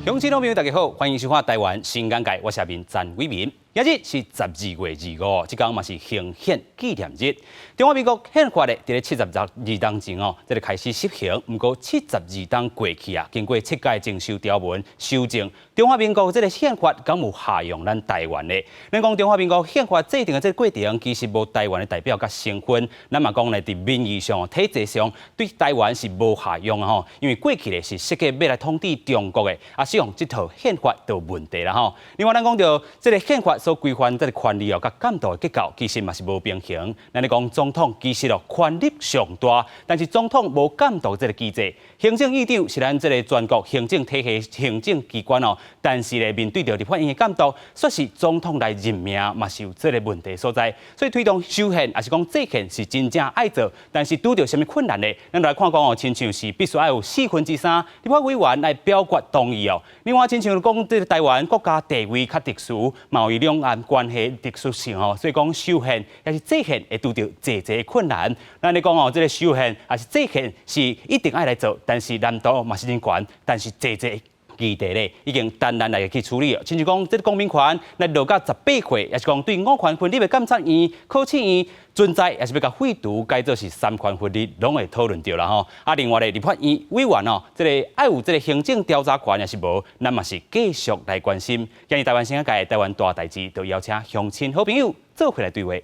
鄉親老朋友，大家好，歡迎收看《台灣新眼界》，我是阿明陳偉民。今日是12月25，這工嘛是行憲紀念日。中華民國憲法咧，佇咧72冬前哦，這個開始實行。毋過72冬過去啊，經過七屆增修條文修正，中華民國這個憲法敢有效用咱台灣的？咱講中華民國憲法制定的這個過程，其實無台灣的代表佮成分。咱嘛講咧，佇民意上、體制上，對台灣是無效用啊吼。因為過去咧是設計欲來統治中國的，啊，使用這套憲法就有問題啦吼。另外，咱講著這個憲法所規範這個權力哦，佮監督的結構其實嘛是無平衡。咱咧講總統其實哦權力上大，但是總統無監督這個機制。行政院長是咱這個全國行政體系行政機關哦，但是咧面對著立法院的監督，煞是總統來任命嘛是有這個問題所在。所以推動修憲，抑是講制憲是真正愛做，但是拄著啥物困難呢？咱來看講哦，親像是必須愛有3/4立法委員來表決同意哦。另外，親像講這個台灣國家地位較特殊，嘛有兩岸關係特殊性哦，所以講修憲抑是制憲會拄著濟濟困難。咱咧講哦，這個修憲抑是制憲是一定愛來做，但是難度嘛是真懸，但是濟濟議題咧已經等咱來去處理。親像講這個公民權來落到18歲，抑是講對五權分立的監察院、考試院存在，抑是欲共廢除，改做是三權分立，攏會討論著啦吼。啊，另外咧，立法院委員哦，這個愛有這個行政調查權，抑是無，咱嘛是繼續來關心。今日台灣新眼界台灣大代誌，就邀請鄉親好朋友做伙來對話。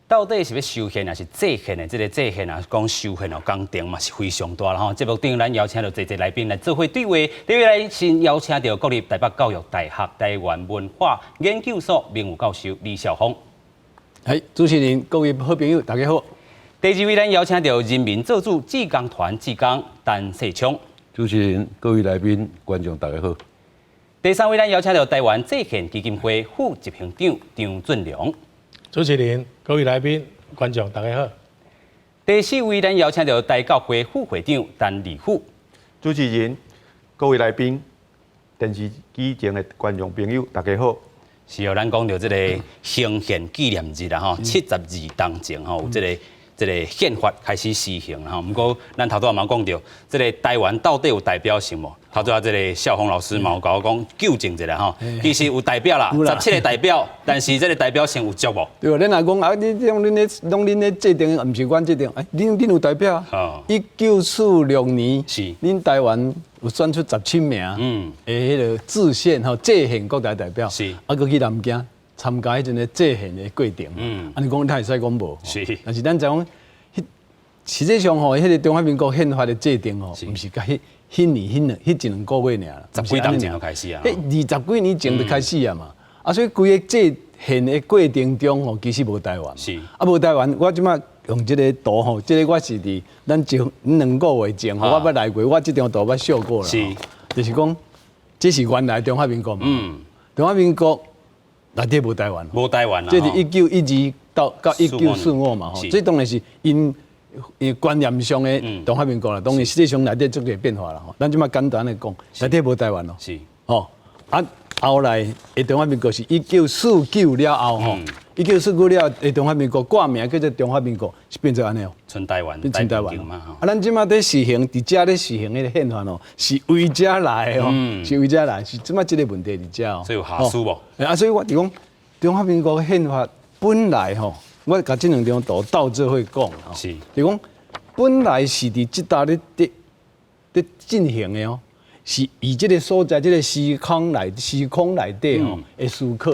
到底是欲修憲抑是制憲的？這個制憲啊，講修憲哦，工程嘛是非常大啦吼。節目頂咱邀請著濟濟來賓來做伙對話。第一位來先邀請著國立台北教育大學台灣文化研究所名譽教授李少峰。嘿，主持人，各位好朋友，大家好。第二位咱邀請著人民做主志工團志工陳世聰。主持人，各位來賓、觀眾，大家好。第三位咱邀請著台灣制憲基金會副執行長張俊良。主持人、各位來賓、觀眾，大家好。第四位，咱邀請著台教會副會長陳立富。主持人、各位來賓、電視機前的觀眾朋友，大家好。是哦，咱講著這個行憲紀念日啦吼，72冬前吼，有這個憲法開始施行啦吼。毋過，咱頭拄仔嘛講著，這個台灣到底有代表性無？頭拄仔這個少峰老師嘛有共我講糾正一下吼，其實有代表啦，17個代表，但是這個代表性有足無？對，恁若講啊，你這種恁咧，攏恁咧制定，毋是阮制定，欸，恁有代表啊？1946年，恁台灣有選出17名，的彼個制憲吼，制憲國大代表，啊，閣去南京參加彼陣的制憲的過程，按呢講你會使講無？但是咱知影講，實際上吼，彼個中華民國憲法的制定吼，毋是共彼彼年彼兩彼一兩個月爾，十幾冬前就開始啊，彼20幾年前就開始啊嘛，啊，所以規個制憲的過程中吼，其實無台灣，啊，無台灣，我這擺用這個圖吼，這個我是佇咱前2個月前吼，我捌來過，我這張圖捌秀過啦，就是講這是原來中華民國嘛，中華民國內底無台灣，無台灣，這是1912到1945嘛，吼，這當然是𪜶觀念上的中華民國啦，當然實際上內底足濟變化啦。吼，咱這擺簡單的講，內底無台灣咯。吼，啊，後來的中華民國是一九四九了後吼，一九四九了後的中華民國改名叫做中華民國，是變做按呢哦。賰台灣，變賰台灣嘛。啊，咱這擺佇實行，佇遮咧實行彼個憲法哦，是為遮來的哦，是為遮來，是這擺這個問題佇遮哦。所以有瑕疵無？啊，所以我就講中華民國憲法本來吼。我共這兩張圖鬥做伙講吼，就講本來是佇這搭咧佇佇進行的哦，是以這個所在、這個時空內底吼的思考，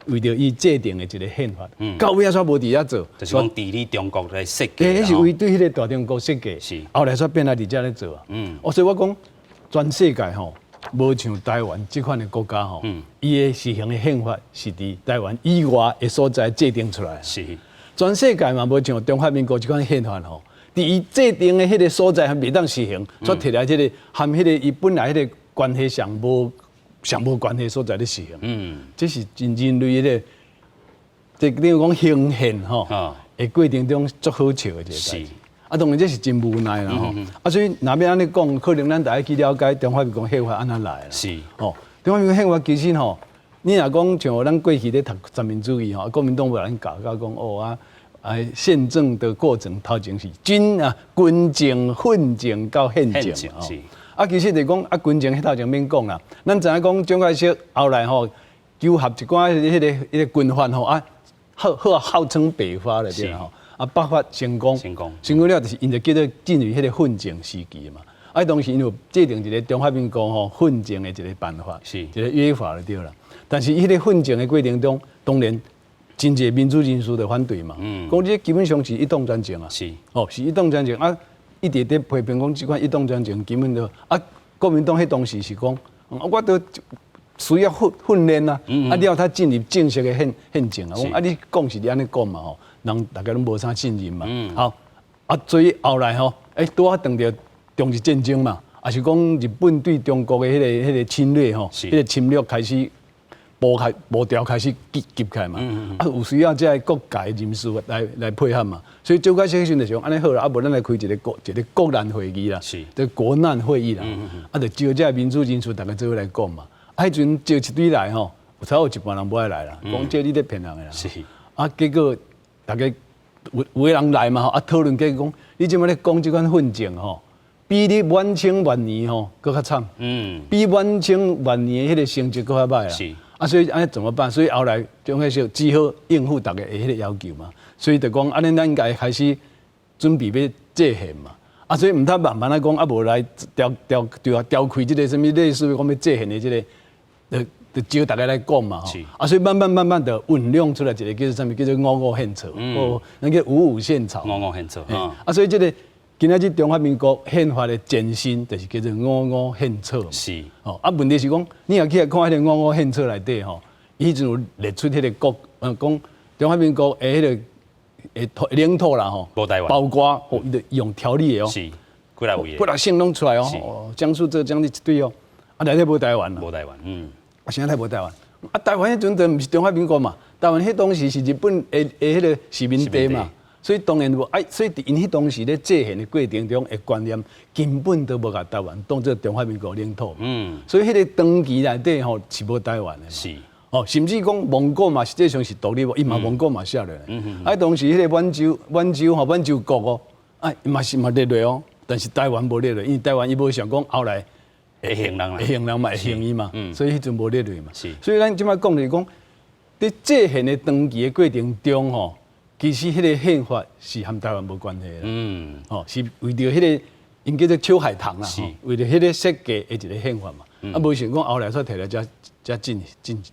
為著伊制定的一個憲法，到尾仔煞無佇遐做，就是講治理中國來設計，彼是為對彼個大中國設計，後來煞變來佇遮咧做啊。哦，所以我講全世界吼，無像台灣這款的國家吼，伊的實行的憲法是佇台灣以外的所在制定出來。全世界嘛無像中華民國這款憲法吼，佇伊制定的彼個所在還袂當實行，煞提來這個和彼個伊本來彼個關係上無上無關係所在咧實行。這是真人類彼個，這等於講行憲吼，的過程中足好笑的一個代誌。啊，當然這是真無奈啦吼。啊，所以若欲按呢講，可能咱著愛去了解中華民國憲法按怎來啦。吼，中華民國憲法其實吼，你若講像咱過去咧讀三民主義吼，國民黨無咱教教講哦啊。憲政的過程頭前是軍啊軍政、訓政到憲政吼。啊，其實就講啊，軍政彼頭前免講啦。咱知影講蔣介石後來吼糾合一寡彼個軍閥吼啊，號號號稱北伐咧對吼。啊，北伐成功，成功，成功了就是𪜶就叫做進入彼個訓政時期嘛。啊，當時𪜶有制定一個中華民國吼訓政的一個辦法，一個約法就對啦。但是彼個訓政的過程中，當然真濟民主人士就反對嘛。講這基本上是一黨專政啊。哦，是一黨專政啊，一直佇批評講這款一黨專政根本就啊，國民黨彼當時是講，我都需要訓訓練啊，啊了才進入正式的憲政啊。講啊，你講是你按呢講嘛吼，人大家攏無啥信任嘛。好，啊，所以後來吼，拄仔當著中日戰爭嘛，抑是講日本對中國的彼個侵略吼，彼個侵略開始步調開始急急起來嘛。啊，有需要這個各界人士來配合嘛。所以蔣介石彼時陣就想按呢好啦，啊無咱來開一個國難會議啦，這國難會議啦，啊，就招這民主人士逐家做伙來講嘛。啊，彼陣招一堆來吼，有差不多一半人無愛來啦，講這你咧騙人的啦。啊，結果逐家有的人來嘛吼，啊討論結果講，你這擺咧講這款訓政吼，比你滿清末年吼閣較慘。比滿清末年的彼個成績閣較歹啦。啊，所以按呢怎麼辦？所以後來蔣介石只好應付逐家的彼個要求嘛。所以就講，按呢咱應該開始準備欲制憲嘛。啊，所以毋通慢慢仔講，啊無來調調調調開這個啥物類似講欲制憲的這個，就招逐家來講嘛。啊，所以慢慢慢慢就醞釀出來一個叫做啥物，叫做五五憲草。哦，咱叫五五憲草。五五憲草。啊，所以這個今仔日中華民國憲法的前身，就是叫做五五憲草。哦，啊，問題是講，你若去來看彼個五五憲草內底吼，伊彼陣有列出彼個國，講中華民國的彼個的領土啦吼，無台灣，包括吼，伊就用條例的哦，是，幾來位，幾來省攏出來哦，江蘇浙江一堆哦，啊，內底無台灣啦，無台灣，啊，啥物無台灣？啊，台灣彼陣就毋是中華民國嘛，台灣彼當時是日本的彼個殖民地嘛。所以當然無啊，所以佇𪜶彼當時咧制憲的過程中的觀念，根本都無共台灣當做中華民國領土。所以彼個長期內底吼是無台灣的。哦，甚至講蒙古嘛，實際上是獨立，伊嘛蒙古嘛寫落來。啊，當時彼個滿洲滿洲吼滿洲國哦，啊嘛是嘛列落哦，但是台灣無列落，因為台灣伊無想講後來會還人啦，會還人嘛會還伊嘛，所以彼陣無列落嘛。所以咱這擺講就是講，佇制憲的長期的過程中吼，其實彼個憲法是和台灣無關係的。哦，是為著彼個𪜶叫做秋海棠啦，為著彼個設計的一個憲法嘛。啊，無想講後來煞提來遮遮進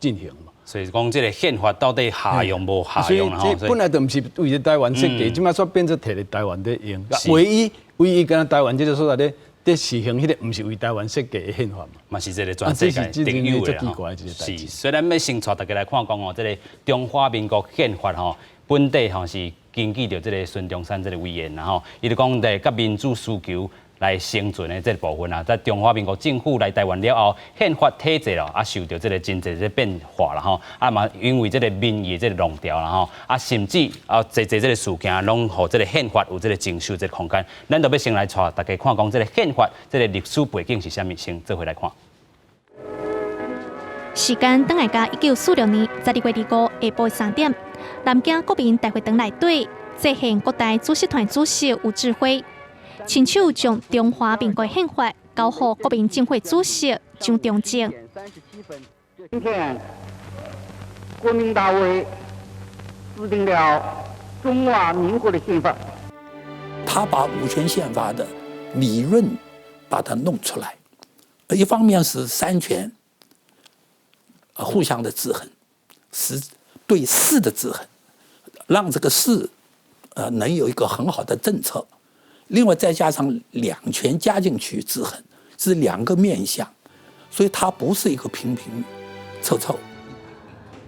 行嘛。所以講這個憲法到底效用無效用啦？所以這本來就毋是為著台灣設計，這擺煞變做提來台灣咧用。唯一唯一敢若台灣這個所在咧佇實行彼個毋是為台灣設計的憲法嘛。嘛是這個全世界特有的吼。是，所以咱欲先帶大家來看講哦，這個中華民國憲法吼，本底吼是根據著這個孫中山這個遺言啦吼，伊就講佇佮民主需求來生存的這個部分啊，在中華民國政府來台灣了後，憲法體制咯，啊受著這個真濟這個變化啦吼，啊嘛因為這個民意這個浪潮啦吼，啊甚至啊濟濟這個事件攏予這個憲法有這個整修這個空間。咱就欲先來帶大家看講這個憲法這個歷史背景是啥物，先做伙來看。時間轉來到1946年12月25下晡3點，南京國民大會堂內底，制憲國大主席團主席吳稚暉親手將中華民國憲法交予國民政會主席蔣中正。今天，國民大會制定了中華民國的憲法。他把五權憲法的理論把它弄出來，一方面是三權互相的制衡，是對事的制衡，讓這個事能有一個很好的政策。另外再加上兩權加進去制衡，是兩個面向，所以它不是一個平平湊湊。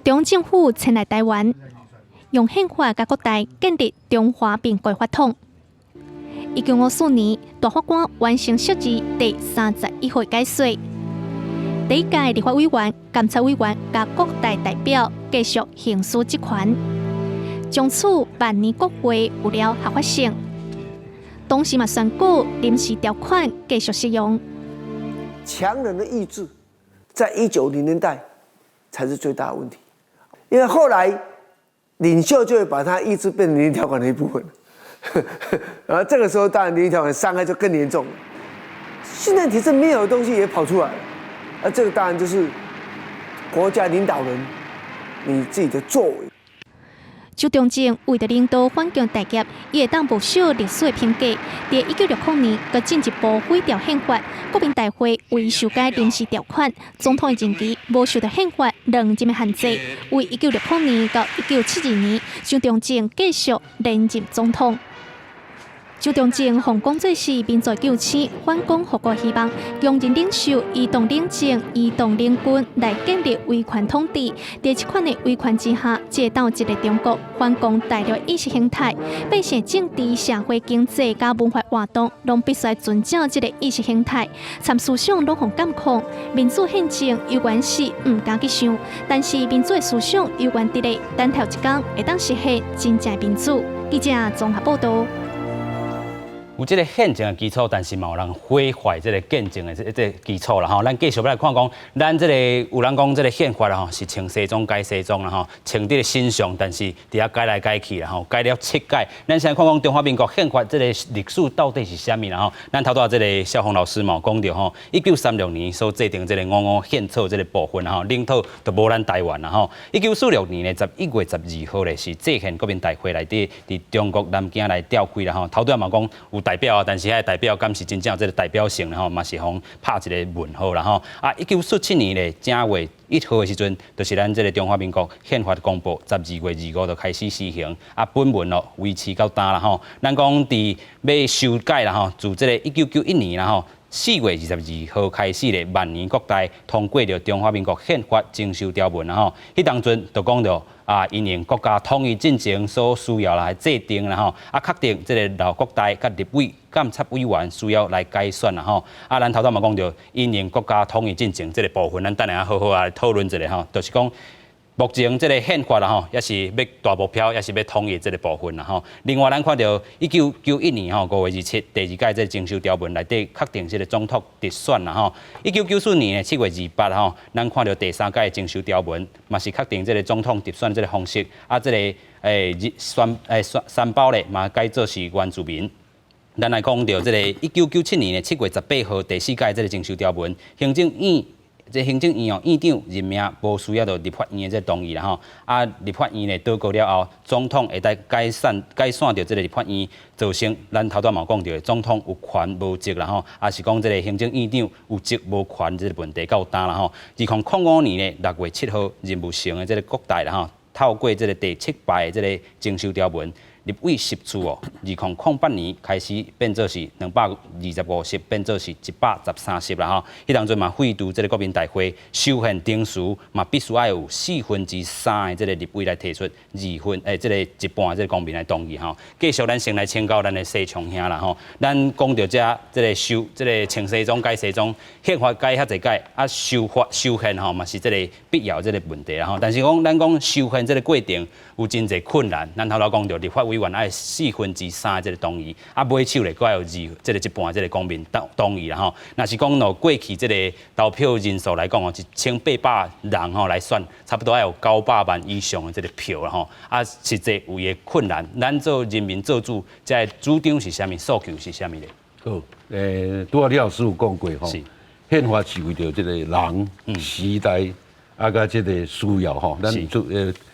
中央政府遷來台灣，用憲法佮國大建立中華民國法統。1954年，大法官完成釋字第31號解說。第一屆立法委員、監察委員佮國大代表繼續行使職權，從此萬年國會有了合法性。當時嘛宣告臨時條款繼續適用。強人的意志，在190年代才是最大的問題，因為後來領袖就會把他意志變成鄰里條款的一部分，然後這個時候當然鄰里條款傷害就更嚴重。現在體制沒有的東西也跑出來了，而這個當然就是國家領導人你自己的作為。周長政為著領導反共大業，伊會當無小歷史的評價。佇1960年，閣進一步廢掉憲法，國民大會為修改臨時條款，總統的任期無受著憲法兩任的限制。為1960年到1972年，蔣中正繼續連任總統。周長政予講做是民族救星，反共復國希望，強人領袖移動領政、移動領軍來建立威權統治。佇這款的威權之下，這會當一個中國反共大陸意識形態，變成政治、社會、經濟佮文化活動，攏必須遵照這個意識形態。參思想攏予監控，民主憲政猶原是毋敢去想，但是民主的思想猶原佇咧，等待一天會當實現真正民主。記者綜合報道。有這個憲政的基礎，但是嘛有人毀壞這個憲政的這個基礎啦吼。咱繼續來看講，咱這個有人講這個憲法啦吼，是穿西裝改西裝啦吼，穿佇咧身上，但是佇遐改來改去啦吼，改了七改。咱先看講中華民國憲法這個歷史到底是啥物啦吼？咱頭拄仔這個蕭峰老師嘛有講著吼，1936年所制定這個五五憲草這個部分吼，領土就無咱台灣啦吼。1946年的11月12號咧，是制憲國民大會內底佇中國南京來召開啦吼。頭拄仔嘛講有代表啊，但是彼个代表敢是真正有這個代表性吼，嘛是予拍一個問號啦吼。啊，1947年咧正月1號的時陣，就是咱這個中華民國憲法公布，12月25就開始施行。啊，本文咯維持到今啦吼。咱講佇欲修改啦吼，自這個1991年啦吼，4月22號開始咧，萬年國大通過著中華民國憲法增修條文啦吼。彼當陣就講著啊，因應國家統一進程所需要來制定啦吼，啊，確定這個老國大佮立委監察委員需要來改選啦吼。啊，咱頭拄嘛講著，因應國家統一進程這個部分，咱等下好好來討論一下吼，就是講目前這個憲法啦吼，抑是欲大目標，抑是欲統一這個部分啦吼。另外，咱看著1991年吼5月27，第二屆這個增修條文內底確定這個總統直選啦吼。1994年的7月28吼，咱看著第三屆增修條文，嘛是確定這個總統直選這個方式。啊，這個選選山胞咧嘛改做是原住民。咱來講著這個1997年的7月18號第四屆這個增修條文，行政院。這行政院哦，院長任命無需要著立法院的這個同意啦吼。啊，立法院咧倒過了後，總統會當解散解散著這個立法院，造成咱頭拄嘛講著的總統有權無責啦吼，啊是講這個行政院長有責無權這個問題到今啦吼。2005年的6月7號，任務成的這個國大啦吼，透過這個第七擺的這個增修條文。立委席次哦，2008年開始變做是225席，變做是113席啦吼。彼當陣嘛廢除這個國民大會修憲程序嘛，必須愛有四分之三的這個立委來提出二分這個一半這個公民來同意吼。繼續咱先來請教咱的世聰兄啦吼。咱講著這這個修這個穿西裝改西裝，憲法改遐濟改啊，修法修憲吼嘛是這個必要這個問題啦吼。但是講咱講修憲這個過程有真濟困難，咱頭拄講著立法委員愛四分之三的這個同意，啊尾手咧閣愛有二這個一半這個公民同意啦吼。若是講咯過去這個投票人數來講哦，1800人吼來選，差不多愛有900萬以上的這個票啦吼。啊，實際有伊的困難，咱做人民做主，這个主張是啥物，訴求是啥物咧？好，拄仔李老師有講過吼，憲法是為著這個人、時代啊，佮這個需要吼，咱做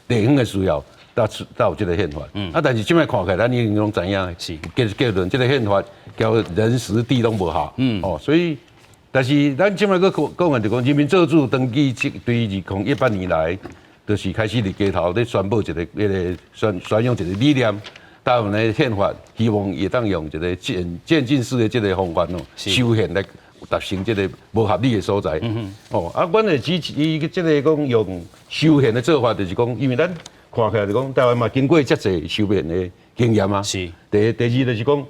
地方的需要。才有這個憲法，啊，但是這擺看起來，咱已經攏知影，結論，這個憲法交人時地攏無合，哦，所以，但是咱這擺閣講的就講，人民做主，登記對2018年來，就是開始佇街頭咧宣布一個彼個宣揚一個理念，台灣的憲法希望會當用一個漸進式的這個方法哦，修憲來達成這個無合理的所在。哦，啊，阮會支持伊這個講用修憲的做法，就是講，因為咱看起來就講，台灣嘛經過遮濟修憲的經驗啊。第二就是講，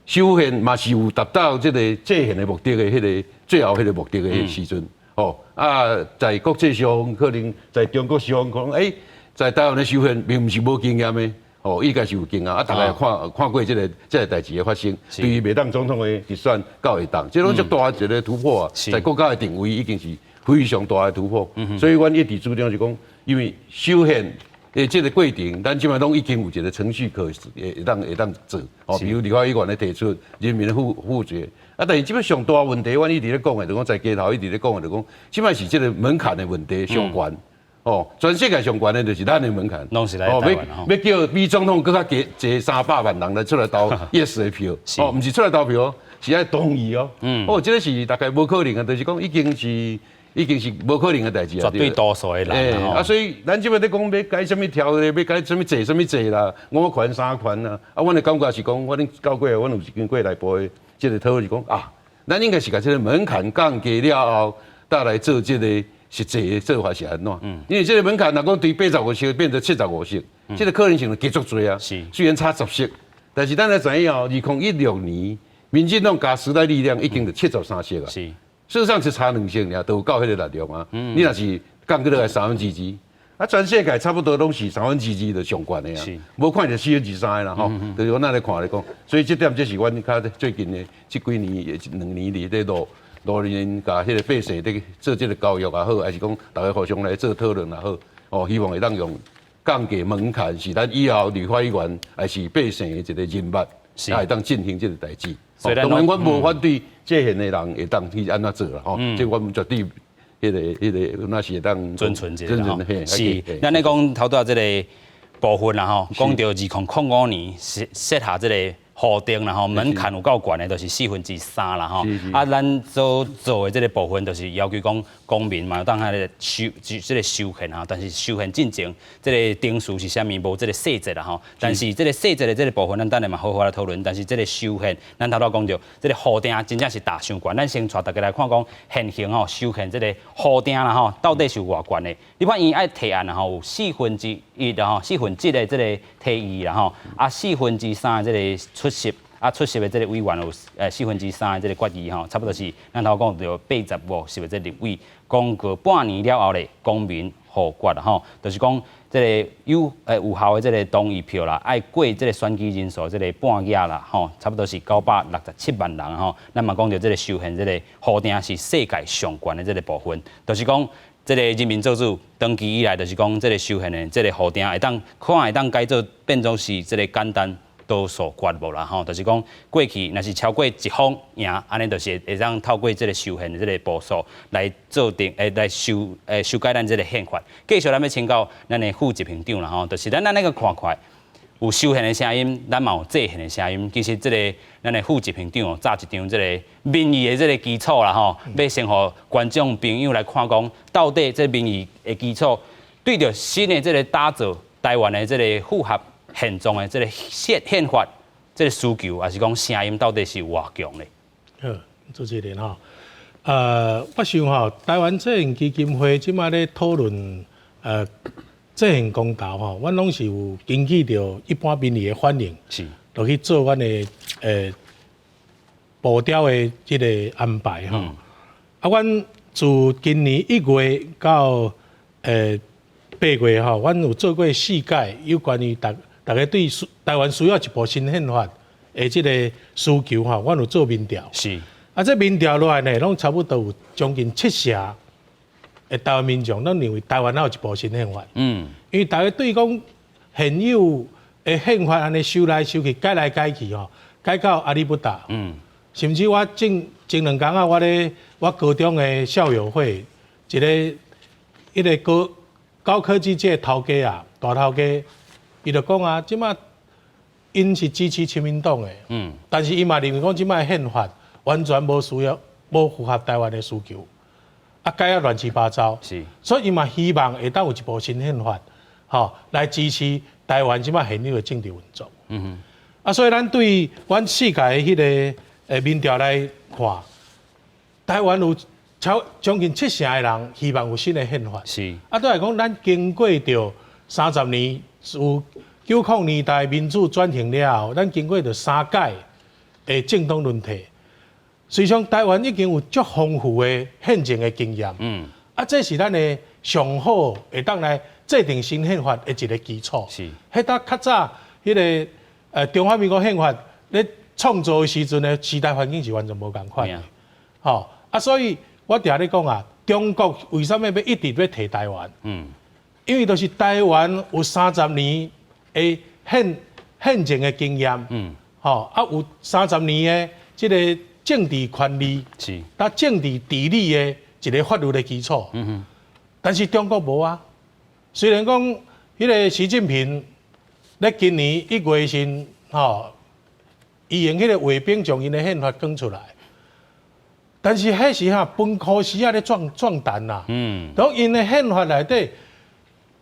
修憲嘛是有達到這個制憲的目的的彼個最後彼個目的的時陣。哦，啊，在國際上可能在中國上可能，在台灣的修憲並毋是無經驗的。哦，應該是有經驗啊！大家看看過這個代誌的發生，對於袂當總統的直選到會當，這攏足大一個突破啊！在國家的定位已經是非常大的突破。所以，阮一直主張是講，因為修憲。這個過程，咱這擺攏已經有一個程序可會當做，哦，比如立法委員咧提出人民的複決，啊，但是這擺上大問題，阮一直咧講的，就講在街頭一直咧講的，就講這擺是這個門檻的問題上懸，哦，全世界上懸的就是咱的門檻，攏是來哦，台灣吼。欲叫比總統閣較低濟300萬人來出來投 yes 的票，哦，毋是出來投票，是愛同意哦，哦，這個是大概無可能的，就是講已經是無可能的代誌啊！絕對多數的人啊，所以咱這擺咧講欲改啥物條例，欲改啥物制，啥物制啦，五權三權啦。啊，阮的感覺是講，阮到過，阮有經過內部的這個討論是講啊，咱應該是共這個門檻降低了後，再來做這個實際的做法是按怎？因為這個門檻若講對85席變成75席，這個可能性就加足濟啊。雖然差10席，但是咱來知影哦，2016年民進黨佮時代力量已經就73席啊。事實上是差兩席爾，都有夠彼個力量啊。你若是降落來三分之二，啊，全世界差不多攏是三分之二就上懸的啊。無看著四分之三的啦吼。就是阮按呢看來講，所以這點這是阮較最近的這幾年2年裡咧路路面共彼個百姓咧做這個教育也好，還是講大家互相來做討論也好，哦，希望會當用降低門檻，是咱以後立法委員還是百姓的一個人脈，才會當進行這個代誌。當然，阮無反對制憲的人會當去按怎做啦，吼，這阮絕對彼個，那是會當遵循這個吼。是，咱咧講頭拄仔這個部分啦吼，講著2005年設下這個法定啦吼，門檻有夠懸的，就是四分之三啦吼。啊，咱所做的這個部分，就是要求講公民嘛，當彼個修這個修憲哈，但是修憲進前，這個程序是啥物，無這個細節啦吼。但是這個細節的這個部分，咱等下嘛好好來討論。但是這個修憲，咱頭拄講著，這個法定真正是踏傷懸。咱先帶大家來看講現行吼修憲這個法定啦吼，到底是有偌懸的？你看伊愛提案啦吼，有四分之一啦吼，四分之一的這個提議啦吼，啊四分之三的這個出席。啊，出席的這個委員有四分之三的這個決議吼，差不多是咱頭講著85席的這個立委，講過半年了後咧，公民複決吼，就是講這個有效的這個同意票啦，愛過這個選舉人數這個半額啦吼，差不多是967萬人吼。咱嘛講著這個修憲這個法定是世界上懸的這個部分，就是講這個人民做主長期以來就是講這個修憲的這個法定會當看會當改做變做是這個簡單多數決無啦吼，就是講過去若是超過一方贏，按呢就是會當透過這個修憲的這個步數來做定，來修改咱這個憲法。繼續咱欲請教咱的副執行長啦吼，就是咱按呢個看看，有修憲的聲音，咱嘛有制憲的聲音。其實這個咱的副執行長哦，紮一張這個民意的這個基礎啦吼，欲先予觀眾朋友來看講，到底這民意的基礎對著新的這個打造台灣的這個符合現狀的這個憲法，這個需求，還是講聲音到底是有偌強咧？好，主持人吼，我想吼，台灣制憲基金會這擺咧討論制憲公投吼，阮攏是有根據著一般民意的反應，落去做阮的步調的這個安排吼。啊，阮自今年1月到8月吼，阮有做過四屆有關於逐家對台灣需要一部新憲法的這個需求吼，阮有做民調。啊，這民調落來呢，攏差不多有將近七成的台灣民眾攏認為台灣愛有一部新憲法。因為大家對講現有的憲法按呢修來修去、改來改去吼，改到阿里不達。甚至我前前兩工啊，我咧我高中的校友會，一个一个高科技界頭家啊，大頭家，伊就講啊，這擺𪜶是支持親民黨的，但是伊嘛認為講這擺憲法完全無需要，無符合台灣的需求，啊改啊亂七八糟，所以伊嘛希望會當有一部新憲法，吼來支持台灣這擺現有的政治運作。啊，所以咱對阮四屆的彼個民調來看，台灣有超將近七成的人希望有新的憲法。啊，對來講，咱經過著30年，自90年代民主轉型了後，咱經過著三屆的政黨輪替，實際上台灣已經有足豐富的憲政的經驗。啊，這是咱的上好會當來制定新憲法的一個基礎。彼搭較早，彼個中華民國憲法咧創造的時陣的時代環境是完全無仝款的。吼啊，所以我定咧講啊，中國為啥物欲一直欲提台灣？因為就是台灣有三十年的憲政的經驗，吼啊有三十年的這个政治權利，佮政治治理的一个法律的基礎。但是中國無啊。雖然講彼个習近平咧今年1月時，吼，伊用彼个畫餅將𪜶的憲法講出來，但是彼時哈分科時仔咧壯壯膽啦。當𪜶的憲法內底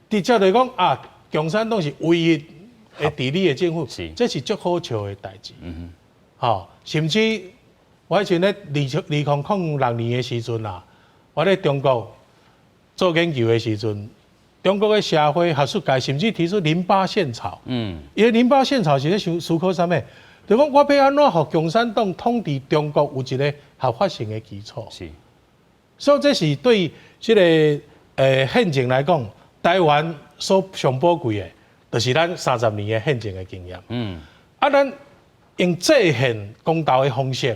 直接就講啊，共產黨是唯一的治理的政府，這是足好笑的代誌。吼，甚至我彼陣咧2006年的時陣啊，我咧中國做研究的時陣，中國的社會學術界甚至提出零八憲草。伊个零八憲草是咧想思考啥物？就講我欲按怎予共產黨統治中國有一個合法性的基礎。所以這是對這个憲政來講，台灣所上寶貴的，就是咱三十年的憲政的經驗。啊，咱用制憲公投的方式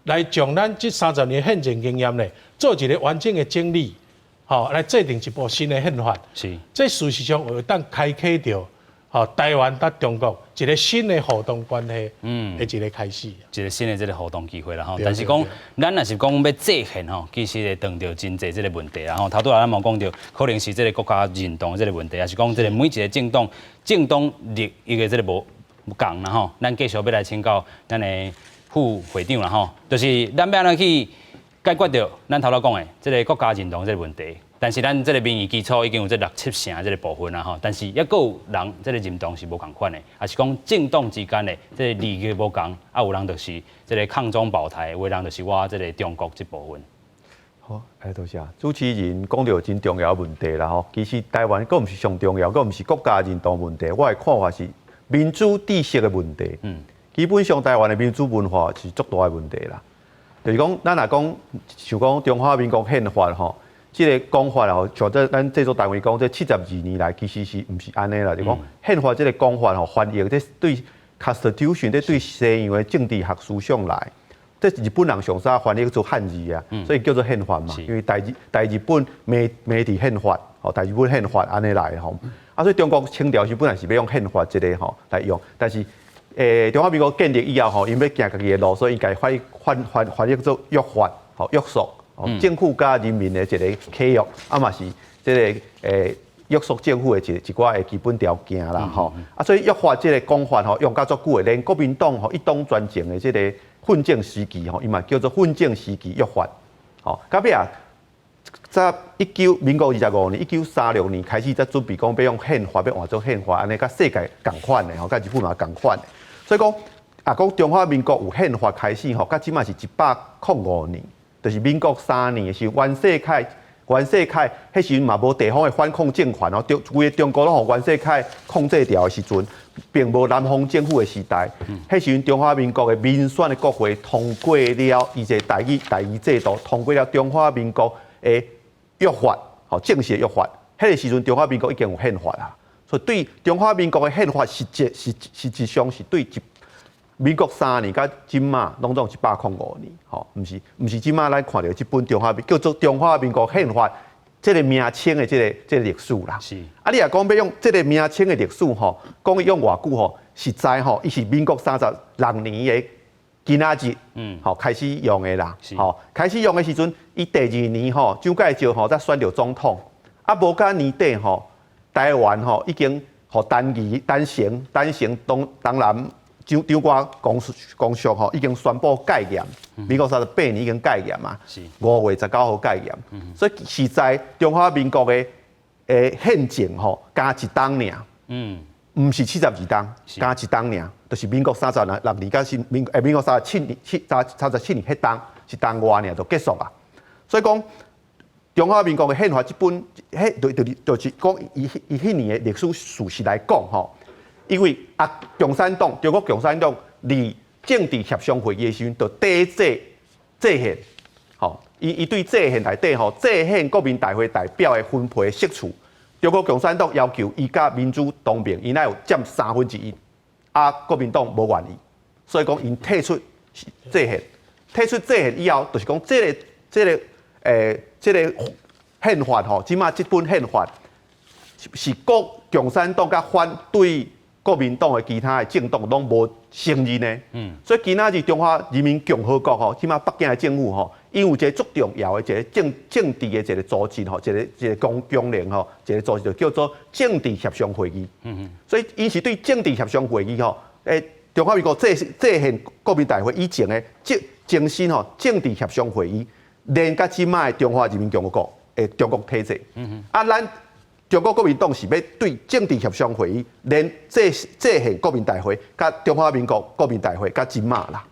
來將咱這三十年憲政經驗呢，做一個完整的整理，吼，來制定一部新的憲法。這事實上會當開啟著，吼，台灣佮中國一個新的互動關係，的一個開始。一個新的這个互動機會啦吼。但是講，咱若是講欲制憲吼，其實會碰著真濟這个問題啦吼。頭拄仔咱嘛講著，可能是這个國家認同這个問題，抑是講這个每一个政黨政黨利益的這个無仝啦吼。咱繼續欲來請教咱的副會長啦吼，就是咱欲按怎去解決著咱頭拄講的這个國家認同這个問題。但是咱這个民意基礎已經有這六七成這个部分啦吼，但是猶閣有人這个認同是無仝款的，抑是講政黨之間的這个利益無仝，啊有人就是這个抗中保台，有的人就是倚這个中國這部分。好，哎，多謝主持人講著真重要問題啦吼。其實台灣閣毋是上重要，閣毋是國家認同問題，我的看法是民主知識的問題。基本上台灣的民主文化是足大的問題啦。就是講，咱若講像講中華民國憲法吼，這个講法吼，像這咱製作單位講，這72年來其實是毋是按呢啦？就講憲法這个講法吼，翻譯這對 Constitution 這對西洋的政治學思想來，這日本人上早翻譯做漢字啊，所以叫做憲法嘛。因為大日本明治憲法，吼，大日本憲法按呢來吼。啊，所以中國清朝時本來是欲用憲法這个吼來用，但是中華民國建立以後吼，𪜶欲行家己的路，所以𪜶共翻譯做約法，吼，約束。政府佮人民的一个契約，啊嘛是這个約束政府的一寡的基本條件啦，吼。啊，所以約法這个講法吼，用甲足久的，連國民黨吼一黨專政的這个訓政時期吼，伊嘛叫做訓政時期約法。吼，到尾啊，在民國25年，1936年開始才準備講欲用憲法，欲換做憲法，按呢佮世界仝款的吼，佮日本嘛仝款的。所以講，啊講中華民國有憲法開始吼，到這馬是105年。就是民國3年的時候，袁世凱彼時陣嘛無地方的反抗政權哦，規个中國攏予袁世凱控制牢的時陣，並無南方政府的時代。彼時陣中華民國的民選的國會通過了，伊這個代議制度通過了中華民國的約法，吼，正式的約法。彼个時陣中華民國已經有憲法啦，所以對中華民國的憲法實質上是對一民國三年到這馬攏總105年，吼，毋是這馬咱看著這本中華叫做中華民國憲法這个名稱的這个歷史啦。啊，你若講欲用這个名稱的歷史吼，講伊用偌久吼，實在吼，伊是民國36年的今仔日，吼開始用的啦。吼，開始用的時陣，伊第二年吼，蔣介石吼才選著總統，啊，無到年底吼，台灣吼已經予陳儀、陳誠、東南。蔣經國公署吼已經宣布戒嚴，民國38年已經戒嚴嘛，5月19號戒嚴，所以實在中華民國的憲政吼加一冬爾，毋是72冬，加一冬爾，就是民國36年，佮是民國37年37年彼冬一冬外爾就結束啊。所以講中華民國的憲法這本，彼就是講伊彼年的歷史事實來講吼。因為啊，共產黨，中國共產黨佇政治協商會議的時陣，就抵制制憲，吼，伊對制憲內底吼，制憲國民大會代表的分配席次，中國共產黨要求伊佮民主同盟，𪜶愛有佔1/3，啊，國民黨無願意，所以講𪜶退出制憲，退出制憲以後，就是講這个憲法吼，這馬這本憲法。是國共產黨佮反對國民黨的其他的政黨攏無承認的。所以今仔日中華人民共和國吼，這馬北京的政府吼，伊有一個足重要的一個政治的一個組織吼，一個功能吼，一個組織就叫做政治協商會議。所以伊是對政治協商會議吼，中華民國制憲國民大會以前的精神吼，政治協商會議連佮這馬的中華人民共和國的中國體制。啊，咱中國國民黨是欲對政治協商會議連制憲國民大會，佮中華民國國民大會佮這馬啦。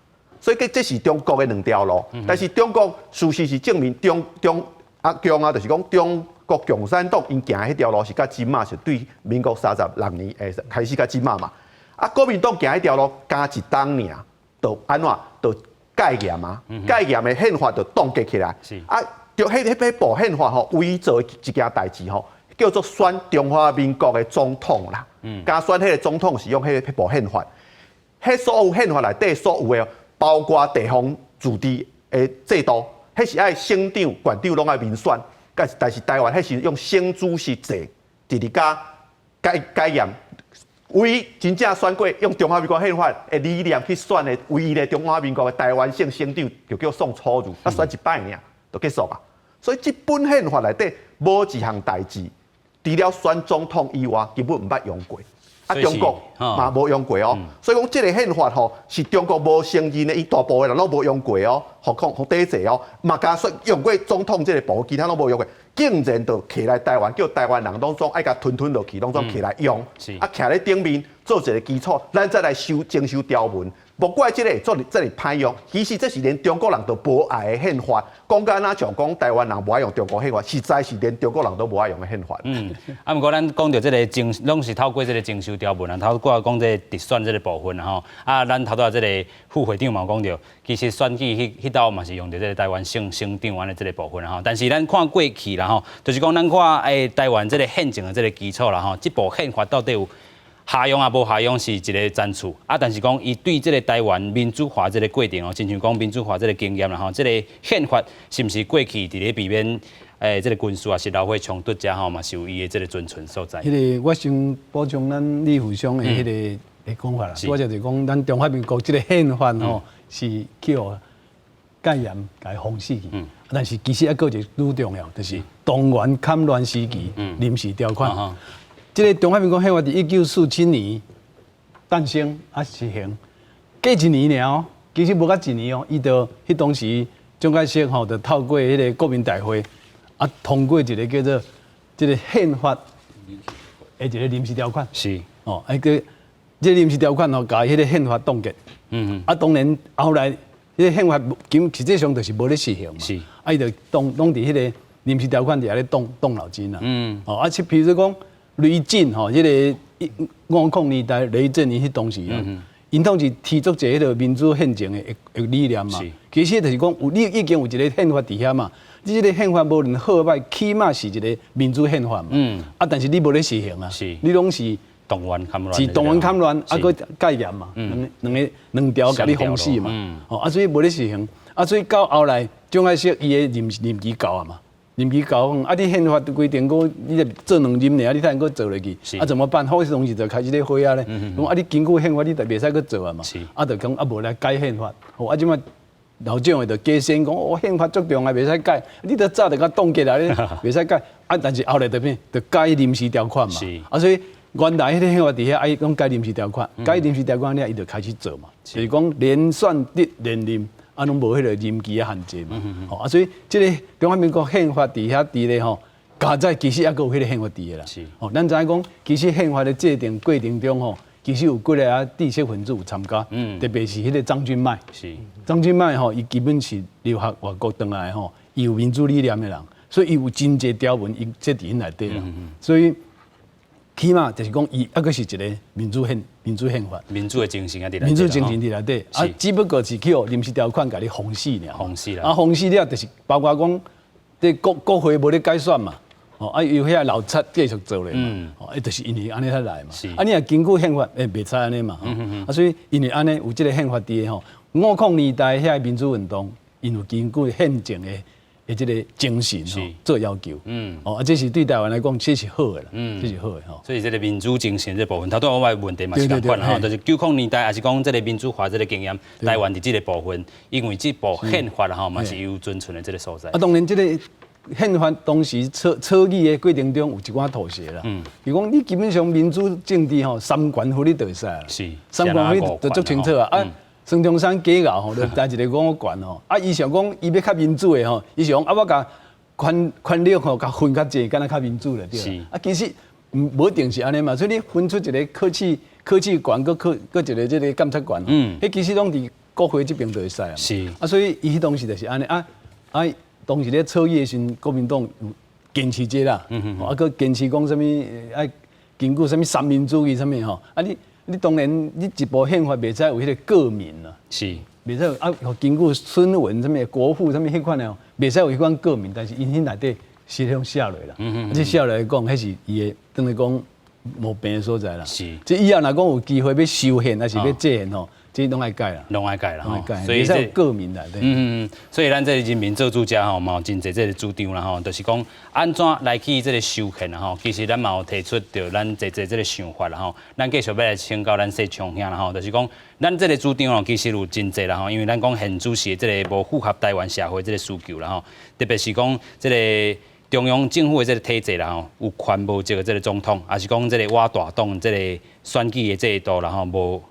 所以這是中國的兩條路。但是中國事實是證明中中啊共啊，就是講中國共產黨𪜶行彼條路是佮這馬是對民國36年開始佮這馬嘛。啊，國民黨行彼條路加一冬爾，就按怎就戒嚴啊，戒嚴的憲法就凍結起來。啊，就彼部憲法吼，唯一做一件代誌吼，叫做選中華民國的總統啦。加選彼個總統是用彼部憲法，彼所有憲法內底所有的，包括地方自治的制度，彼是愛省長、縣長攏愛民選，但是台灣彼是用省主席制，直直共改嚴。唯一真正選過用中華民國憲法的理念去選的唯一的中華民國的台灣省省長，就叫宋楚瑜，啊選一擺爾就結束啊。所以這本憲法內底無一項代誌，除了選總統以外，根本毋捌用過。啊，中國嘛無用過哦。所以講這個憲法吼是中國無承認的，伊大部分人攏無用過哦，何況予抵制哦，嘛敢說用過總統這個部分，其他攏無用過。竟然就提來台灣，叫台灣人攏總愛共吞吞落去，攏總提來用。啊，徛咧頂面做一個基礎，咱再來修增修條文。無怪這個會做這麼歹用，其實這是連中國人都無愛的憲法。講甲若像講台灣人無愛用中國憲法，實在是連中國人都無愛用的憲法。嗯，啊，毋過咱講著這個增，攏是透過這個增修條文啊，透過講這個直選這個部分吼。啊，咱頭拄仔這個副會長嘛有講著，其實選舉彼兜嘛是用著這個台灣省省長按呢這個部分吼。但是咱看過去啦吼，就是講咱看台灣這個憲政的這個基礎啦吼，這部憲法到底有效用抑無效用是一個層次啊，但是講伊對這個台灣民主化這個過程哦，親像講民主化這個經驗啦吼，這個憲法是毋是過去佇咧避免這個軍事抑是流血衝突遮吼，嘛是有伊的這個存存所在。彼個我先補充咱李副鄉的彼個的講法啦，我就是講咱中華民國這個憲法吼是去予戒嚴共封死去，但是其實猶閣有一個愈重要，就是動員戡亂時期臨時條款。這個中華民國憲法佇1947年誕生啊實行，過一年爾哦，其實無到一年哦，伊就彼當時蔣介石吼就透過彼個國民大會啊通過一個叫做這個憲法的一個臨時條款。哦，啊個這個臨時條款吼，共彼個憲法凍結。啊，當然後來彼個憲法實際上就是無咧實行嘛。啊，伊就當攏佇彼個臨時條款佇遐咧動動腦筋啦。哦，啊，譬如講雷震吼，彼個50年代雷震伊彼當時啊，𪜶當時提出一個彼個民主憲政的理念嘛。其實就是講有你已經有一個憲法佇遐嘛，你這個憲法無論好歹，起碼是一個民主憲法嘛。啊，但是你無咧實行啊。你攏是動員戡亂。是動員戡亂，啊，閣戒嚴嘛，兩個兩條共你封死嘛。哦，啊，所以無咧實行，啊，所以到後來蔣介石伊的任期到啊嘛。任期到，啊！你憲法規定講，你做兩任爾，你才能閣做落去。啊，怎麼辦？好當時就開始咧火啊咧。講啊，你根據憲法，你就袂使閣做啊嘛。啊，就講啊，無來改憲法。哦，啊，這擺老蔣的就加先講，哦，憲法足重要，袂使改。你都早就共凍結啦，你袂使改。啊，但是後來就變，就改臨時條款嘛。啊，所以原來彼個憲法佇遐，愛講改臨時條款，改臨時條款了，伊就開始做嘛。就是講連選得連任。啊，攏無彼個任期的限制嘛，吼啊，所以這個中華民國憲法佇遐佇咧吼，加載其實猶閣有彼個憲法佇的啦。吼，咱知影講，其實憲法的制定過程中吼，其實有幾个知識分子有參加，特別是彼個張君邁。張君邁吼，伊基本是留學外國轉來吼，伊有民主理念的人，所以伊有真濟條文，伊設佇𪜶內底啦。所以起碼就是講，伊猶閣是一個民主憲法，民主的精神啊，佇民主精神佇內底，啊，只不過是去予臨時條款共你封死爾。封死啦。啊，封死了就是包括講，這國會無咧改選嘛，哦，啊，由遐老賊繼續做咧嘛，哦，啊，就是因為按呢才來嘛。啊，你若根據憲法，袂使按呢嘛，啊，所以因為按呢有這個憲法佇咧吼，50年代遐民主運動，𪜶有根據憲政的。的這个精神做要求，哦，啊，這是對台灣來講，這是好的啦，這是好的吼。所以這个民主精神這部分，頭拄我的問題嘛是仝款吼，就是90年代，也是講這个民主化這个經驗，台灣佇這个部分，因為這部憲法吼嘛是有遵循的這个所在。啊，當然這个憲法當時草擬的過程中有一寡妥協啦，比如講你基本上民主政治吼，三權分立就會使啦，三權分立就足清楚啊。啊，孫中山假𠢕吼，就提一个五權吼，啊，伊想講伊欲較民主的吼，伊想講啊，我共權力吼，共分較濟，敢若較民主咧對。啊，其實無一定是按呢嘛，所以你分出一个考試權，閣考閣一个這个監察權，彼其實攏佇國會這邊就會使啊。啊，所以伊彼當時就是按呢啊啊，當時咧草擬的時陣，國民黨有堅持這啦，啊，閣堅持講啥物愛根據啥物三民主義啥物吼，啊你。你當然，你一部憲法袂使有彼个個名啊，袂使啊，根據孫文啥物國父啥物彼款的哦，袂使有彼款個名，但是𪜶彼內底是種寫落啦，這寫落來講，彼是伊的等於講毛病的所在啦。這以後若講有機會欲修憲，抑是欲制憲吼，這攏愛改啦，攏愛改啦，攏愛改。所以這個名來。嗯，所以咱這个人民做主者吼，嘛有真濟這个主張啦吼，就是講按怎來去這个修憲啦吼。其實咱嘛有提出著咱濟濟這个想法啦吼。咱繼續欲來請教咱世昌兄啦吼，就是講咱這个主張吼，其實有真濟啦吼，因為咱講現主時這个無符合台灣社會這个需求啦吼，特別是講這个中央政府的這个體制啦吼，有權無責的這个總統，抑是講這个倚大黨這个選舉的制度啦吼，無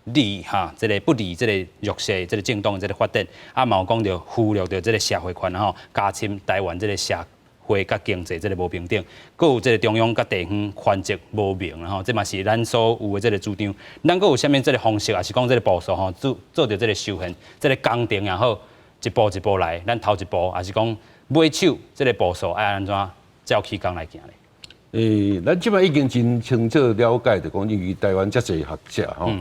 利哈，這个不利這个弱勢這个政黨的這个發展，啊嘛有講著忽略著這个社會權吼，加深台灣這个社會佮經濟這个無平等，閣有這个中央佮地方權責無明啦吼，這嘛是咱所有的這个主張。咱閣有啥物這个方式，抑是講這个步數吼，做做著這个修憲，這个工程也好，一步一步來，咱頭一步，抑是講尾手這个步數愛按怎照起工來行咧？咱這擺已經真清楚了解，就講因為台灣遮濟學者吼。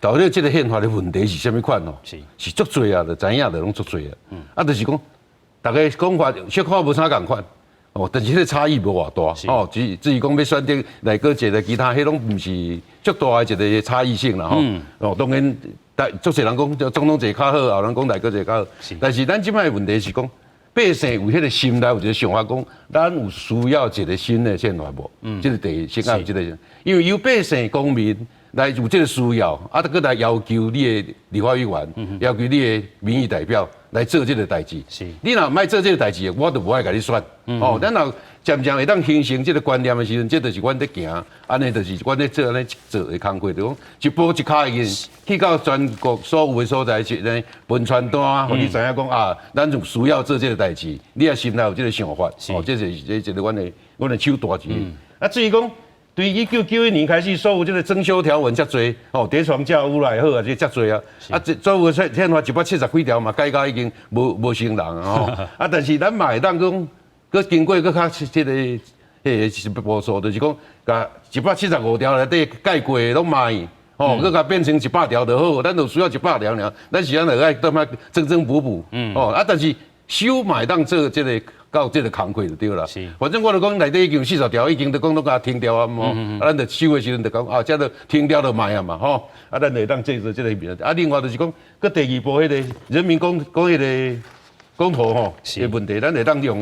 到底這个憲法的問題是啥物款哦？是足濟啊，就知影就攏足濟啊。啊，就是講，逐家講法小可無啥仝款，哦，但是彼个差異無偌大，哦，至於講欲選擇內閣制的其他，彼攏毋是足大的一个差異性啦，吼。哦，當然，足濟人講總統制較好，有人講內閣制較好。但是咱這擺的問題是講，百姓有彼个心內有一个想法，講咱有需要一个新的憲法無？這个第一先愛有這个，因為由百姓公民來有這个需要，啊，閣來要求你的立法委員，要求你的民意代表來做這个代誌。你若毋愛做這个代誌，我就無愛共你選。哦，咱若漸漸會當形成這个觀念的時陣，這就是阮咧行，按呢就是阮咧做按呢做的工課，就講一步一跤印去到全國所有的所在，是呢分傳單，予你知影講啊，咱有需要做這个代誌，你也心內有這个想法。哦，這是這一个阮的手段之一。啊，至於講，對1991年開始，所有這个增修條文遮濟，哦，疊床架屋來好啊，這遮濟啊，啊，這所有憲法170幾條嘛，改到已經無成人啊，吼，啊，但是咱嘛會當講，閣經過閣較這个，彼個步數，就是講，共175條內底改過的攏賣，吼，閣共變成100條就好，咱就需要100條爾，咱是按怎愛當欲增增補補，哦，啊，但是修嘛會當做這个。到這个工課就對啦。反正我就講內底已經有40條，已經都講攏共停掉啊嘛。啊，咱就修的時陣就講啊，這就停掉就賣啊嘛，吼。啊，咱就會當做做這个面。啊，另外就是講，閣第二步彼个人民公講彼个公投吼的問題，咱會當用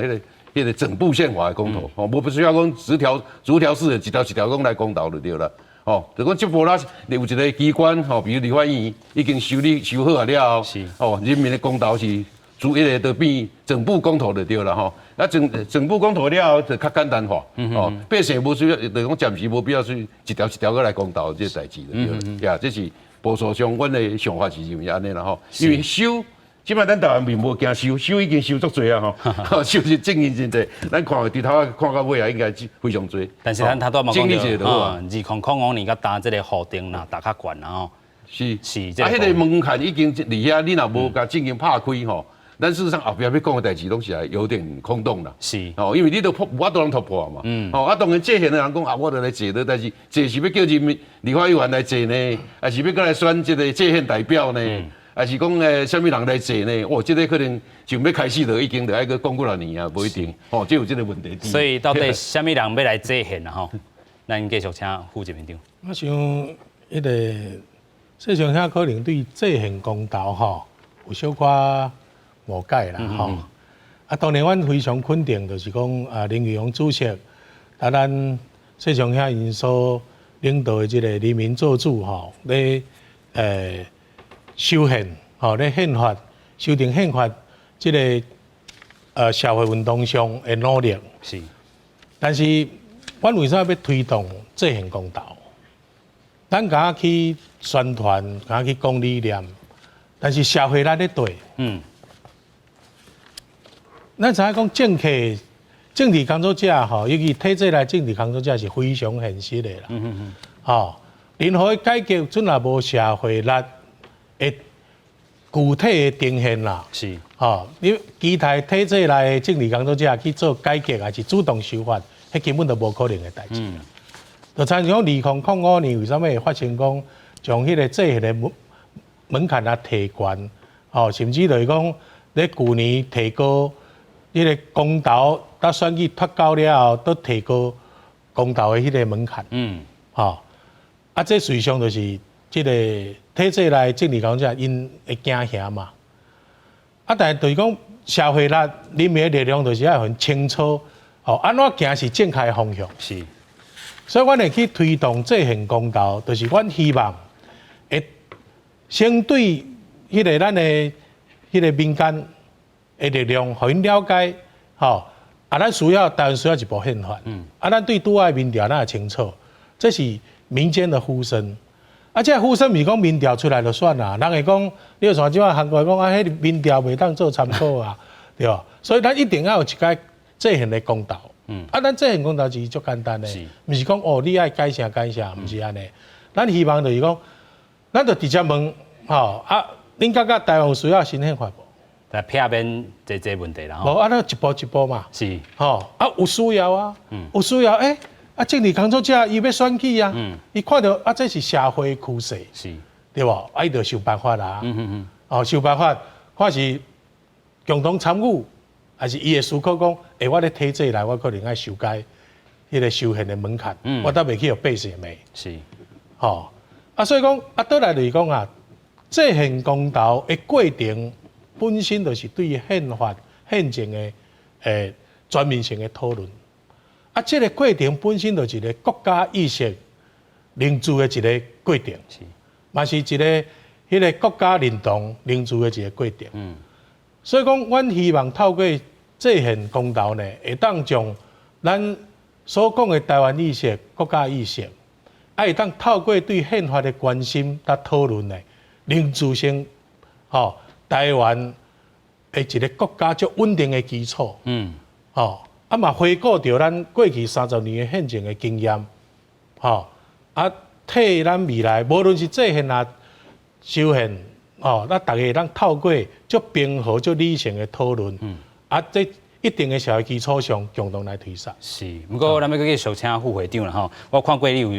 彼個整部憲法的公投，吼，無不需要講逐條逐條式的，一條一條講來公投就對啦。吼，就講這步啦，有一个機關吼，比如立法院已經修理修好啊了後，哦，人民的公投是。逐一个就變整部公投就對啦吼，啊整整部公投了後就較簡單化，哦，百姓無需要，就講暫時無必要去一條一條閣來公投這個代誌就對了。呀，這是步數上阮的想法是認為按呢啦吼，因為修，這擺咱台灣並無驚修，修已經修足濟啊吼，修是證明真濟，咱看佇頭看到尾啊，應該非常濟。但是咱頭拄嘛講著，2005年到今這个予定若踏較懸啦吼。是是，啊，彼个門檻已經佇遐，你若無共進行拍開吼。咱事實上後壁欲講的代誌攏是有點空洞啦。哦，因為你都破，無法度通突破嘛。哦，啊，當然制憲的人講啊，我就來制的，但是制是欲叫人民立法委員來制呢，抑是欲閣來選這个制憲代表呢？抑是講啥物人來制呢？哦，這个可能就欲開始就已經就愛閣講幾若年啊，無一定。哦，這有這个問題。所以到底啥物人欲來制憲啊？吼，咱繼續請副執行長。我想，彼个世昌兄可能對制憲公投吼有小可誤解啦吼。啊，當然，阮非常肯定，就是講啊，林義雄主席，啊，咱世昌兄𪜶所領導的這個人民做主吼，咧修憲吼，咧憲法修訂憲法這個社會運動上的努力。但是，阮為啥欲推動制憲公投？咱敢去宣傳，敢去講理念，但是社會咱咧對。咱知影講政客、政治工作者吼，尤其體制內政治工作者是非常現實的啦。吼，任何改革準若無社會力的具體的呈現啦。吼，你期待體制內的政治工作者去做改革，還是主動修法，彼根本就無可能的代誌。就親像講2005年為啥物會發生講將彼個制憲的門檻啊提懸，吼，甚至就是講咧舊年提高。彼個公投，到選舉脫鈎了後，都提高公投的彼個門檻。吼，啊，這實際上就是這個體制內政治工作者𪜶會驚嚇嘛。啊，但是就是講社會力、人民的力量，就是愛很清楚，吼，按怎行是正確的方向。所以，阮會去推動制憲公投，就是阮希望會先對彼個咱的彼個民間的力量，予𪜶了解，吼，啊，咱需要台灣需要一部憲法，啊，咱對拄仔的民調咱會清楚，這是民間的呼聲，啊，這個呼聲毋是講民調出來就算啦，人會講，你像這擺韓國講啊，彼個民調袂當做參考啊，對無？所以咱一定要有一個制憲的公投，啊，咱制憲公投是足簡單的，毋是講哦，你愛改啥改啥，毋是按呢。咱希望就是講，咱就直接問，吼，啊，恁感覺台灣有需要新憲法無？但避免這問題啦。無啊，咱一步一步嘛。吼，啊，有需要啊，有需要，欸，啊，政治工作者伊欲選舉啊，伊看著啊，這是社會趨勢，對無？啊，伊就想辦法啦。哦，想辦法，看是共同參與，還是伊會思考講，欸，我咧體制內，我可能愛修改彼個修憲的門檻，我都袂去予百姓罵。吼，啊，所以講，啊，倒來就是講啊，制憲公投的過程。本身就是對憲法憲政的全面性的討論，啊，這個過程本身就是一個國家意識凝聚的一個過程，嘛是一個彼個國家認同凝聚的一個過程。所以講，阮希望透過制憲公投呢，會當將咱所講的台灣意識、國家意識，啊，會當透過對憲法的關心佮討論呢，凝聚成吼台灣的一個國家足穩定的基礎，吼，啊嘛回顧著咱過去30年的憲政的經驗，吼，啊，替咱未來無論是制憲啊、修憲，吼，咱逐家會當透過足平和、足理性的討論，啊，這一定的社會基礎上共同來推捒。是，毋過咱欲閣繼續請副會長啦吼，我看過你有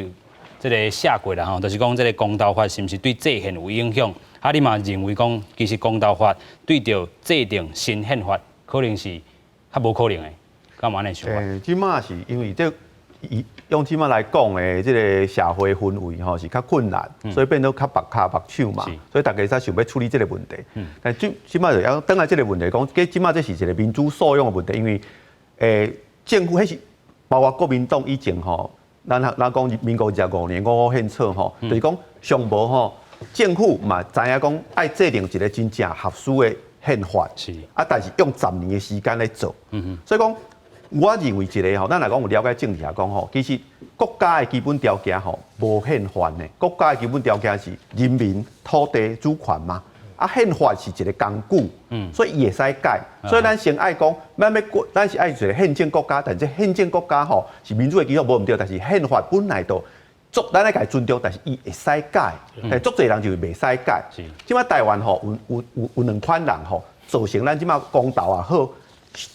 這個寫過啦吼，就是講這個公投法是毋是對制憲有影響？啊，你嘛認為講，其實公投法對著制定新憲法，可能是較無可能的，敢有按呢想法？這馬是因為這用這馬來講的這個社會氛圍吼是較困難，所以變做較縛跤縛手嘛，所以大家才想欲處理這個問題。但這這馬就要轉來這個問題講，這馬這是一個民主素養的問題，因為政府彼是包括國民黨以前吼，咱講民國25年五五憲草吼，就是講上無吼。政府嘛知影講愛制定一個真正合適的憲法，啊，但是用十年的時間來做，所以講，我認為一個吼，咱若講有了解政治來講吼，其實國家的基本條件吼無憲法的，國家的基本條件是人民、土地、主權嘛，啊，憲法是一個工具，所以伊會使改，所以咱先愛講，咱欲國，咱是愛一個憲政國家，但這憲政國家吼是民主的基礎無毋對，但是憲法本來就。足咱愛共伊尊重，但是伊會使改，但足濟人就袂使改。這擺台灣吼有有有有兩款人吼，造成咱這擺公投也好，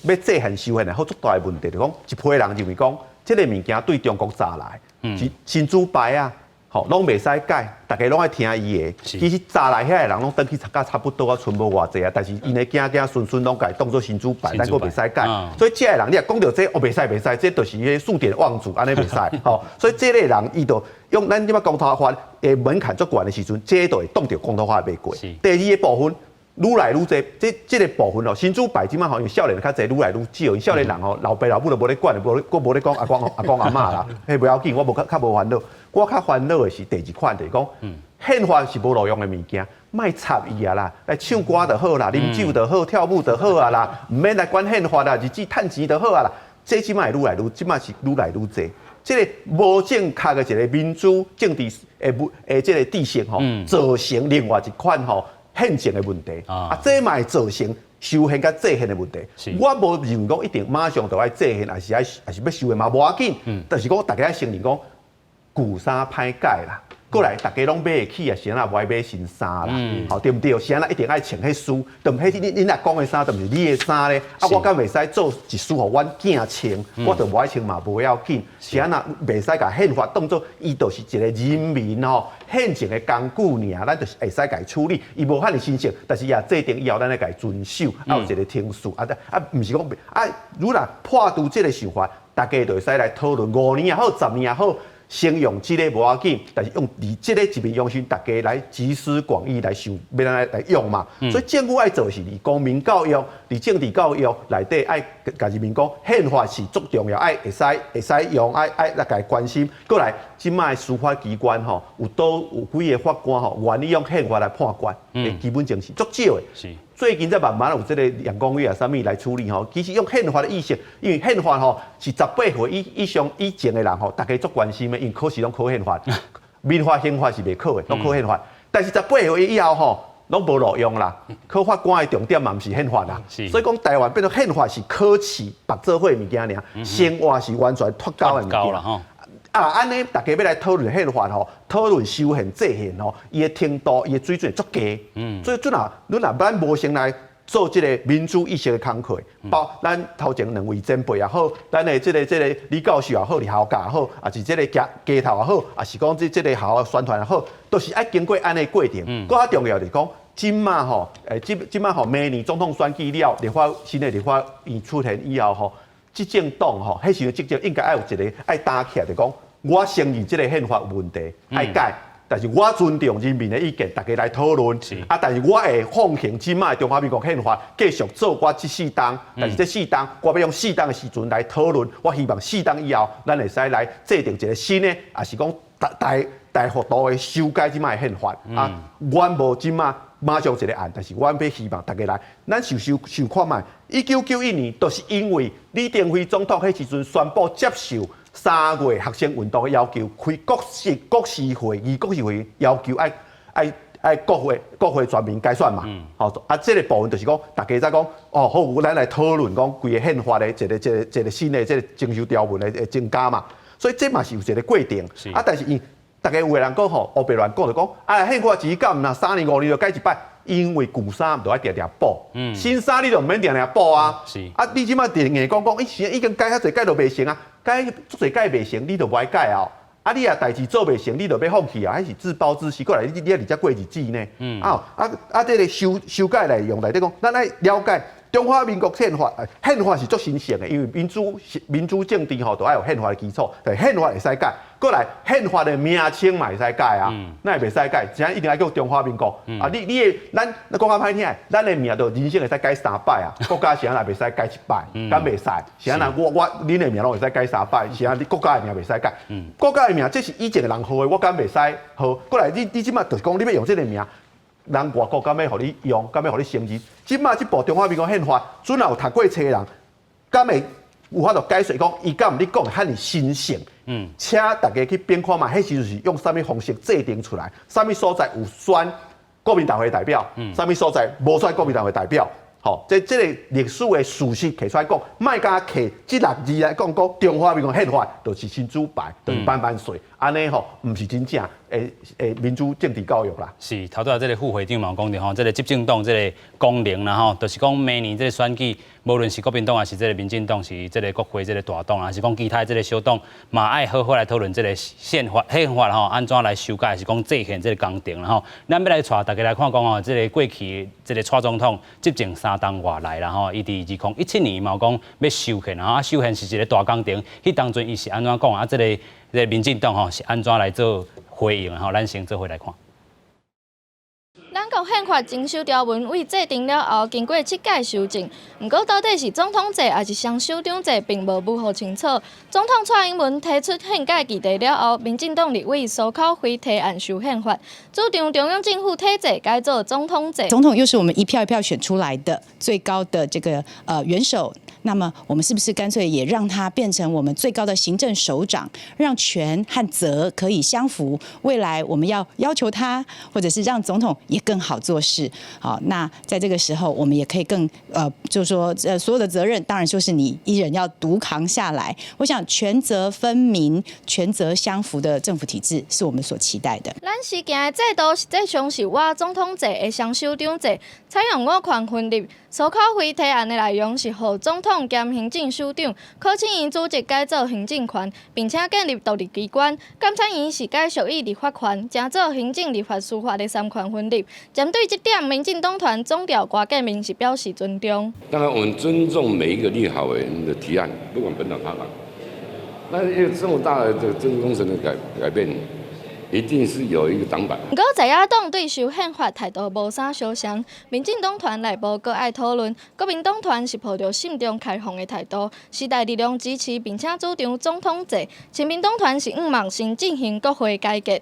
欲制憲修憲也好，足大的問題，就講一批人認為講，這個物件對中國炸來，是神主牌啊，吼攏袂使改，逐家攏愛聽伊的。其實早來遐个人攏轉去甲差不多啊，賰無偌濟啊，但是𪜶的囝囝孫孫攏共伊當做神主牌，咱閣袂使改。所以這个人你若講著這個，哦袂使袂使，這就是彼數典忘祖，按呢袂使。吼，所以這類人伊就用咱這擺公投法的門檻足懸的時陣，這個就會擋著公投法袂過。第二个部分，愈來愈濟，這這个部分哦，新主牌這擺吼，因為少年較濟，愈來愈少。因少年人吼，老爸老母都無咧管，無閣無咧講阿公阿公阿嬤啦，彼無要緊，我無較較無煩惱。我較煩惱的是第二款，就是講憲法是無路用的物件，莫插伊啊啦，來唱歌就好啦，啉酒就好，跳舞就好啊啦，毋免來管憲法啦，日子趁錢就好啊啦。這這擺愈來愈，這擺是愈來愈濟。這個無正確的一个民主政治的的這个知識吼，造成另外一款吼憲政的問題。啊，這嘛會造成修憲佮制憲的問題。我無認為講一定馬上就愛制憲，還是愛還是欲修憲嘛無要緊。但是講大家愛承認講舊衫歹改啦。過來，大家攏買會起啊，是按怎無愛買新衫啦？好對毋對？是按怎一定愛穿彼束？對毋？彼你若講的衫，就毋是你的衫咧。啊，我敢袂使做一束予阮囝穿？我就無愛穿嘛，無要緊。是按怎袂使共憲法當做伊就是一个人民吼憲政的工具爾，咱就是會使共伊處理。伊無遐爾神聖，但是伊若制定以後，咱愛共伊遵守，啊有一个程序啊啊，毋是講啊，如若破除這个想法，大家就會使來討論5年也好，10年也好。先用這个無要緊，但是用佇這个一面用心，大家來集思廣益來想，欲按怎來用嘛。所以政府愛做是佇公民教育、佇政治教育內底愛共人民講，憲法是足重要，愛會使會使用，愛愛來共伊關心。過來，這擺司法機關吼，有都有幾个法官吼，願意用憲法來判決，基本精神足少的。最近才慢慢有這个楊光裕啊，啥物來處理吼。其實用憲法的意識，因為憲法吼是18歲以上以前的人吼，大家足關心的，因為考試攏考憲法，民法、刑法是袂考的，攏考憲法。但是十八歲以後吼，攏無路用啦。考法官的重點嘛，毋是憲法啦。所以講台灣變做憲法是考試縛做伙物件爾，生活是完全脫鈎的物件。啊，按呢，大家欲來討論憲法吼，討論修憲制憲吼，伊的程度、伊的水準足低。所以陣若，你若咱無先來做這个民主意識的工課，包咱頭前兩位前輩也好，咱的這个這个李教授也好，李校教也好，抑是這个街街頭也好，抑是講這這个學校宣傳也好，都是愛經過按呢過程。閣較重要就是講，這擺吼，這這擺吼，明年總統選舉了，立法新的立法院出現以後吼，執政黨吼，彼時陣執政應該愛有一个愛擔起來，就講我承認這个憲法有問題，愛改，但是我尊重人民的意見，大家來討論。啊，但是我會奉行這擺中華民國憲法，繼續做我這四冬。但是這四冬，我欲用四冬的時陣來討論。我希望四冬以後，咱會使來制定一个新的，抑是講大大大幅度的修改這擺憲法。啊，阮無這擺馬上一个案，但是阮欲希望大家來，咱想想想看覓，1991年，就是因為李登輝總統彼時陣宣布接受3月學生運動的要求，開國是國是會議，國是會議要求愛愛愛國會國會全民改選嘛。好啊，這个部分就是講，大家才講哦，好，咱來討論講規个憲法的一个一个一个新的這个增修條文的增加嘛。所以這嘛是有一个過程。啊，但是伊大家有的人講吼，烏白亂講就講，啊，憲法只敢若3年5年就改一擺，因為舊衫就愛定定補，新衫你就毋免定定補啊。啊，你這擺定硬講講，伊時已經改遐濟改都袂成啊，改足濟改袂成，你就無愛改啊。啊，你若代誌做袂成，你就欲放棄啊，彼是自暴自棄。過來，你你佇遮過日子呢？啊啊啊！這个修修改內容內底講，咱愛了解中華民國憲法，憲法是足神聖的，因為民主民主政治吼，都愛有憲法的基礎，對憲法會使改。過來憲法的名稱嘛會使改啊，哪會袂使改？這一定愛叫中華民國啊！你你的咱咱講較歹聽，咱的名就人生會使改三擺啊，國家是按怎袂使改一擺，敢袂使？是按怎我我恁的名攏會使改三擺，是按怎你國家的名袂使改？國家的名這是以前的人號的，我敢袂使號？過來你你這擺就是講你欲用這个名，人外國敢欲予你用，敢欲予你承認？這擺這部中華民國憲法，準若有讀過冊的人，敢會有法度解釋講，伊敢毋你講的遐爾神聖？請大家去變看覓，彼時陣是用啥物方式制定出來？啥物所在有選國民大會代表？啥物所在無選國民大會代表？吼，這這个歷史的事實提出來講，莫共提這六字來講講中華民國憲法，就是新主牌，就是萬萬歲，按呢吼，毋是真正的的民主政治教育啦。是，頭拄仔這个副會長嘛有講著吼，這个執政黨這个功能啦吼，就是講明年這个選舉，無論是國民黨還是這个民進黨，是這个國會這个大黨，還是講其他這个小黨，嘛愛好好來討論這个憲法憲法吼，按怎來修改，還是講制憲這个工程啦吼。咱欲來帶大家來看講吼，這个過去這个蔡總統執政3冬外來啦吼，伊佇2017年嘛有講欲修憲啊，修憲是一个大工程，彼當陣伊是按怎講啊？這个這个民進黨吼是按怎來做回應吼？咱先做伙來看。咱國國憲法增修條文為制定了後，經過七屆修正，毋過到底是總統制抑是雙首長制，並無模糊清楚。總統蔡英文提出憲改議題了後，民進黨立委蘇巧慧提案修憲法，主張中央政府體制改做總統制。總統又是我們一票一票選出來的最高的這個元首，那麼我們是不是乾脆也讓他變成我們最高的行政首長，讓權和責可以相符？未來我們要要求他，或者是讓總統也更好做事。好，那在這個時候，我們也可以更就是說，所有的責任當然就是你一人要獨扛下來。我想權責分明、權責相符的政府體制是我們所期待的。咱時行的制度實際上是倚總統制的雙首長制，採用五權分立。蘇巧慧提案的內容是，予總統兼行政首長，考試院主席改做行政權，並且建立獨立機關。監察院是改屬於立法權，成做行政、立法、司法的三權分立。針對這點，民進黨團總召郭建明是表示尊重。當然，我們尊重每一個立法委員的提案，不管本黨他黨。那一個這麼大的這個政治工程的改變，一定是有一個擋板。毋過在野黨對修憲法態度無啥相像，民進黨團內部閣愛討論，國民黨團是抱著慎重開放的態度，時代力量支持並且主張總統制，親民黨團是向望先進行國會改革。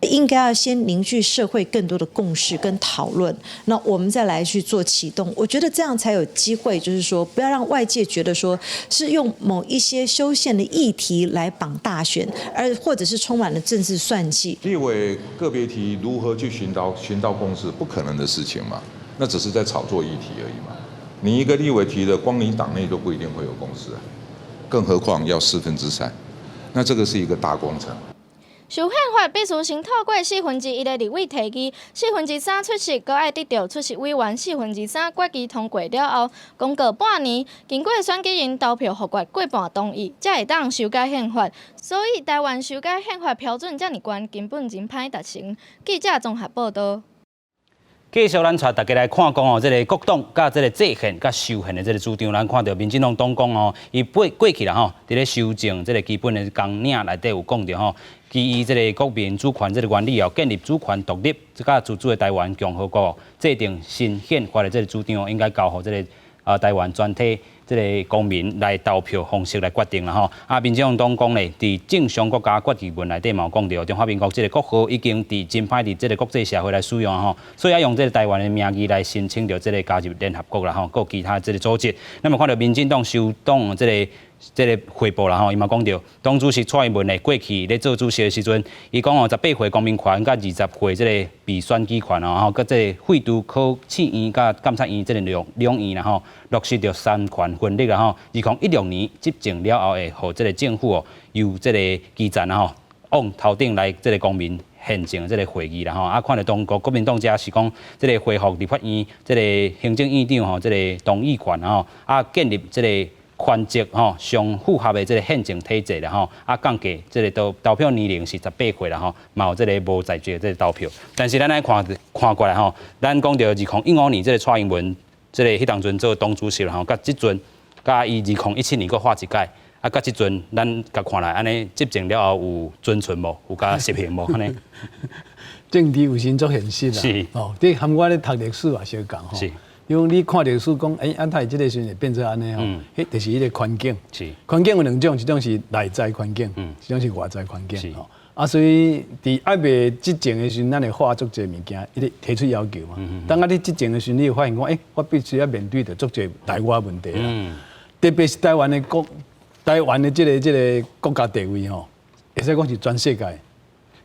應該要先凝聚社會更多的共識跟討論，那我們再來去做啟動。我覺得這樣才有機會，就是說不要讓外界覺得說是用某一些修憲的議題來綁大選，而或者是充滿了政治算計。立委個別提如何去尋到共識，不可能的事情嘛，那只是在炒作議題而已嘛。你一個立委提的，光你黨內都不一定會有共識啊，更何況要3/4，那這個是一個大工程。修憲法必須先透過1/4的立委提議，3/4出席，閣愛得著出席委員3/4決議通過了後，公告半年，經過選舉人投票複決過半同意，才會當修改憲法。所以台灣修改憲法標準遮爾懸，根本真歹達成。記者綜合報道。繼續咱帶大家來看講哦，這个國黨佮這个制憲佮修憲的這个主張，咱看著民進黨黨綱哦，伊過去啦吼，佇咧修正這个基本的綱領內底有講著吼，基於這个國民主權這个原理哦，建立主權獨立、這個自主的台灣共和國，制定新憲法的這个主張，應該交予這个台灣全體這个公民來投票方式來決定啦吼。啊，民進黨講咧，佇正常國家決議文內底嘛有講著，中華民國這个國號已經佇真歹佇這个國際社會來使用吼，所以愛用這个台灣的名義來申請著這个加入聯合國啦吼，閣其他這个組織。咱嘛看著民進黨修黨這个匯報啦吼，伊嘛講著，黨主席蔡英文咧過去咧做主席的時陣，伊講哦，18歲公民權佮20歲這个被選舉權哦，吼，佮這个廢除考試院佮監察院這个兩院啦吼，落實著三權分立啦吼。2016年執政了後，會予這个政府哦，由這个基層啦吼，往頭頂來這个公民憲政這个會議啦吼。啊，看著中國國民黨遮是講，這个恢復立法院這个行政院長吼，這个同意權吼，啊，建立這个權責吼相符合的這个憲政體制啦吼，啊降低這个投票年齡是18歲啦吼，嘛有這个無在籍的這个投票。但是咱來看看過來吼，咱講著2015年這个蔡英文這个彼當陣做黨主席啦吼，佮這陣佮伊2017年閣換一屆，啊，佮這陣咱共看來按呢執政了後有遵循無？有共實行無？按呢？政治有時足現實啦，哦，你含我咧讀歷史也相仝吼。因為你看歷史講，欸，啊，會這个時陣會變做按呢吼，彼就是彼个環境。環境有兩種，一種是內在環境，一種是外在環境。吼，啊，所以佇猶未執政的時陣，咱會畫足濟物件，伊咧提出要求嘛。當啊你執政的時陣，你會發現講，欸，我必須要面對著足濟內外問題啦。特別是台灣的這个國家地位吼，會使講是全世界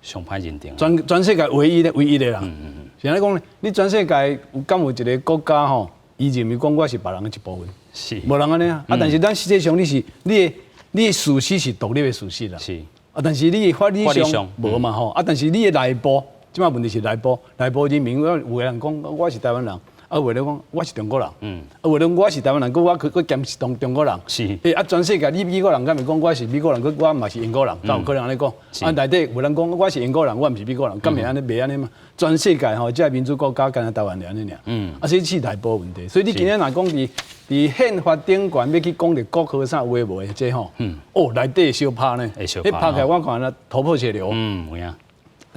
上歹認定。全世界唯一的啦。是按呢講咧，你全世界有敢有一个國家吼，伊認為講我是別人的一部分？無人按呢啊。啊，但是咱實際上你的事實是獨立的事實啦。啊，但是你的法理上無嘛吼。啊，但是你的內部，這擺問題是內部，內部人民有的人講我是台灣人，啊，有的人講我是中國人。啊，有的人我是台灣人，閣我閣兼是中國人。欸，啊，全世界你美國人敢會講我是美國人，閣我嘛是英國人，敢有可能按呢講？啊，內底有人講我是英國人，我毋是美國人，敢會按呢袂按呢嘛？全世界吼，這个民主國家干焦台灣爾按呢爾。啊，所以是內部問題。所以你今日若講佇憲法頂懸欲去講著國號啥有的無的，這吼，哦，內底會相拍呢。彼拍起來我看若頭破血流。有影。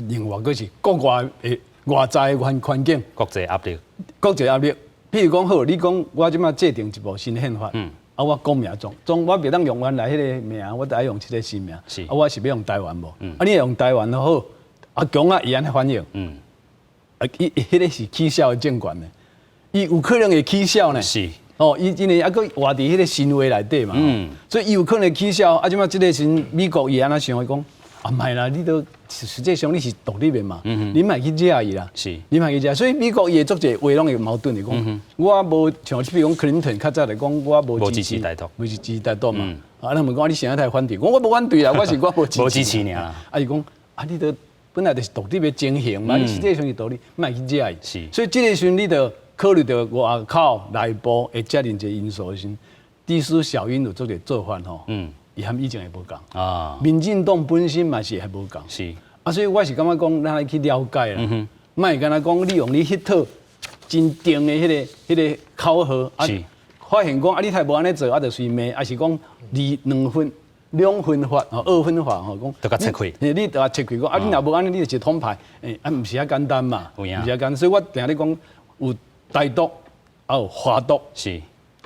另外閣是國外的外在環境，國際壓力，國際壓力。譬如講好，你講我這擺制定一部新憲法，啊，我講名總總我袂當用原來彼个名，我得愛用這个新名。啊，我是欲用台灣無？啊，你用台灣就好，啊，共啊會按呢反應。啊，伊彼个是起痟的政權呢，伊有可能會起痟呢。哦，伊因為猶閣活佇彼个神話內底嘛。所以伊有可能起痟。啊，這擺這个時陣美國伊按怎想？伊講啊，毋係啦，你都實際上你是獨立的嘛，你莫去惹伊啦。你莫去惹，所以美國伊會足濟話攏會矛盾的講，我無像譬如講克林頓較早來講，我無支持台獨，無支持台獨嘛。啊，咱問講你啥物反對？講我無反對啊，我是我無支持。無支持爾。啊，伊講啊，你都本來就是獨立的情形嘛，你實際上是獨立，莫去惹伊。所以這个時陣你就考慮著外口內部的遮爾濟因素的時陣，即使小英有做一个做法吼，伊和以前會無仝。民進黨本身嘛是會無仝。啊，所以我是感覺講，咱愛去了解啦。莫干焦講你用你彼套真定的彼个口號，啊，發現講啊，你太無按呢做，啊，就隨罵，抑是講二兩分兩分法吼，二分法吼，講。都共切開。你都共切開講，啊，你若無按呢，你就是統派，啊，毋是遐簡單嘛，毋是遐簡單。所以我定咧講有台獨，啊有華獨，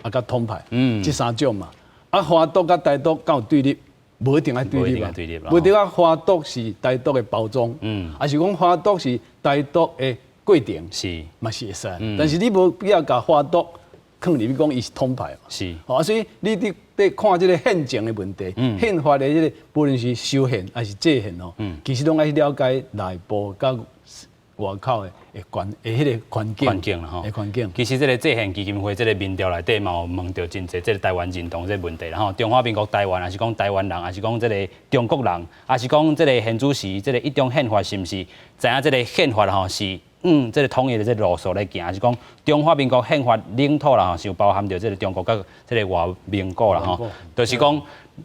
啊佮統派，這三種嘛。啊，華獨佮台獨敢有對立？無一定愛對立啊。無一定啊，華獨是台獨的包裝，抑是講華獨是台獨的過程，嘛是會使。但是你無必要共華獨囥入去講伊是統派嘛。啊，所以你佇佇看這个憲政的問題，憲法的這个，無論是修憲抑是制憲哦，其實攏愛去了解內部佮外口的環的彼个環境。環境啦吼。的環境。其實這个制憲基金會這个民調內底嘛有問著真濟這个台灣認同這个問題啦吼。中華民國台灣，抑是講台灣人，抑是講這个中國人，抑是講這个現主時這个一中憲法是毋是知影這个憲法吼是這个統一的這个路數來行，抑是講中華民國憲法領土啦吼是有包含著這个中國佮這个外蒙古啦吼，就是講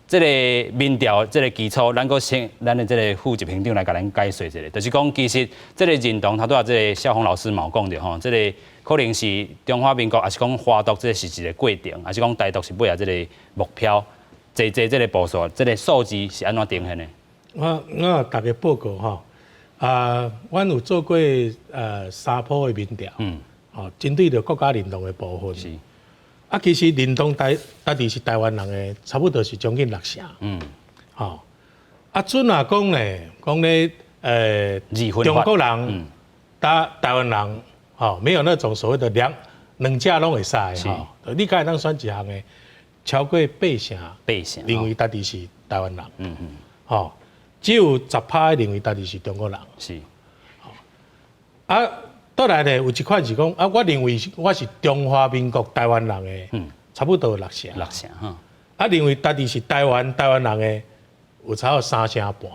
這个民調這个基礎，咱閣請咱的這个副執行長來共咱解說一下，就是講其實這个認同，頭拄仔這个蕭峰老師嘛有講著吼，這个可能是中華民國，抑是講華獨，這个是一个過程，抑是講台獨是尾仔這个目標，濟濟這个步數，這个數字是按怎呈現的？我逐家報告吼，啊，阮有做過三波的民調，哦，針對著國家認同的部分。啊，其實認同台家己是台灣人的，差不多是將近六成。吼，啊，準若講咧，講咧，中國人、佮台灣人，吼，沒有那種所謂的兩者攏會使吼。你敢會當選一項的，超過八成，八成認為家己是台灣人。吼，只有10%認為家己是中國人。啊。倒來咧，有一款是講啊，我認為我是中華民國台灣人的，差不多六成。六成哈。啊，認為家己是台灣人的，有差不多三成半。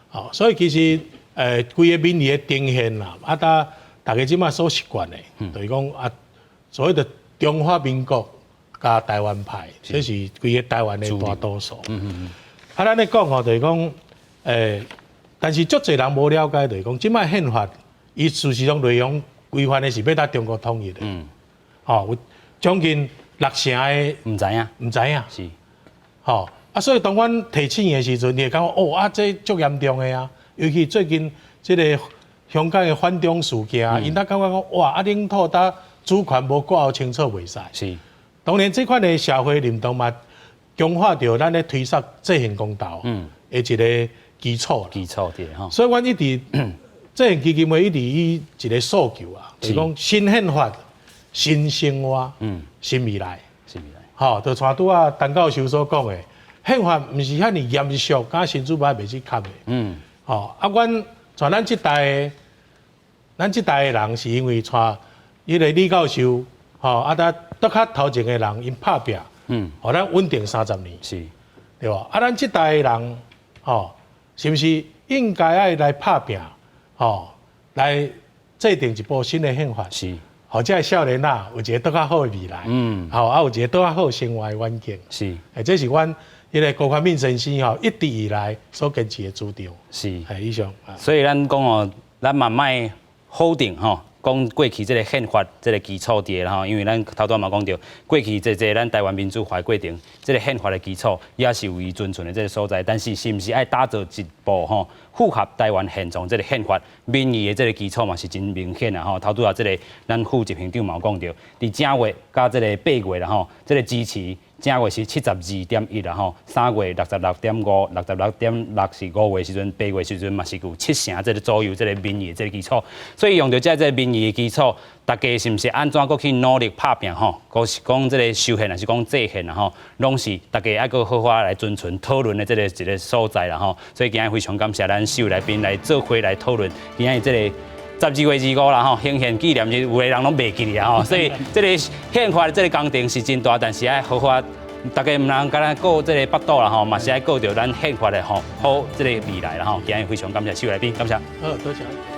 好，所以其實規個民意的呈現啦，啊，逐家這擺所習慣的，就是講啊，所謂的中華民國佮台灣派，這是規个台灣的大多數。啊，咱咧講吼，就是講但是足濟人無了解，就是講這擺憲法。伊事實上內容規範的是欲佮中國統一的，吼，有將近六成的毋知影，毋知影，吼，啊，所以當阮提醒的時陣，你會感覺哦，啊，這足嚴重的啊，尤其最近這个香港的反中事件，𪜶才感覺講哇，啊，領土佮主權無割予清楚袂使。當然這款的社會認同嘛，強化著咱咧推捒制憲公投的一个基礎。基礎對吼。所以阮一直制憲基金會一直以一个訴求啊，就是講新憲法、新生活、新未來。新未來。吼，就像拄仔陳教授所講的，憲法毋是遐爾嚴肅，敢若神主牌袂去崁的。吼，啊，阮像咱這代的人，是因為帶彼个李教授，吼，啊，佮閣較頭前的人，𪜶拍拚，予咱穩定30年，對無？啊，咱這代的人，吼，是毋是應該愛來拍拚？吼，來制定一部新的憲法，予這个少年仔有一个閣較好的未來，吼，啊，有一个閣較好的生活的環境，這是阮彼个辜寬敏先生吼一直以來所堅持的主張。以上。所以咱講哦，咱嘛莫否定吼，講過去這个憲法這个基礎佇啦吼，因為咱頭拄嘛講著，過去這這咱台灣民主化過程，這个憲法的基礎也是有伊遵循的這个所在，但是是毋是愛打造一部吼符合台灣現狀這个憲法，民意的這个基礎嘛是真明顯啊吼。頭拄仔這个咱副執行長嘛有講著，佇正月佮這个8月啦吼，這个支持。正月是72.1啦吼，3月66.5，66.6是5月時陣，8月時陣嘛是有七成這个左右這个民意的這个基礎，所以用著這這个民意的基礎，大家是毋是按怎閣去努力拍拚吼？閣是講這个修憲，還是講制憲啦吼？攏是大家愛閣好好來遵循討論的這个一个所在啦吼。所以今日非常感謝咱四位來賓來做伙來討論今日這个12月25啦吼，行憲紀念日，有的人攏袂記得啊吼，所以這个憲法的這个工程是真大，但是愛好好，大家毋通干焦顧這个腹肚啦吼，嘛是愛顧著咱憲法的吼好這个未來啦吼。今日非常感謝四位來賓，感謝。好，多謝。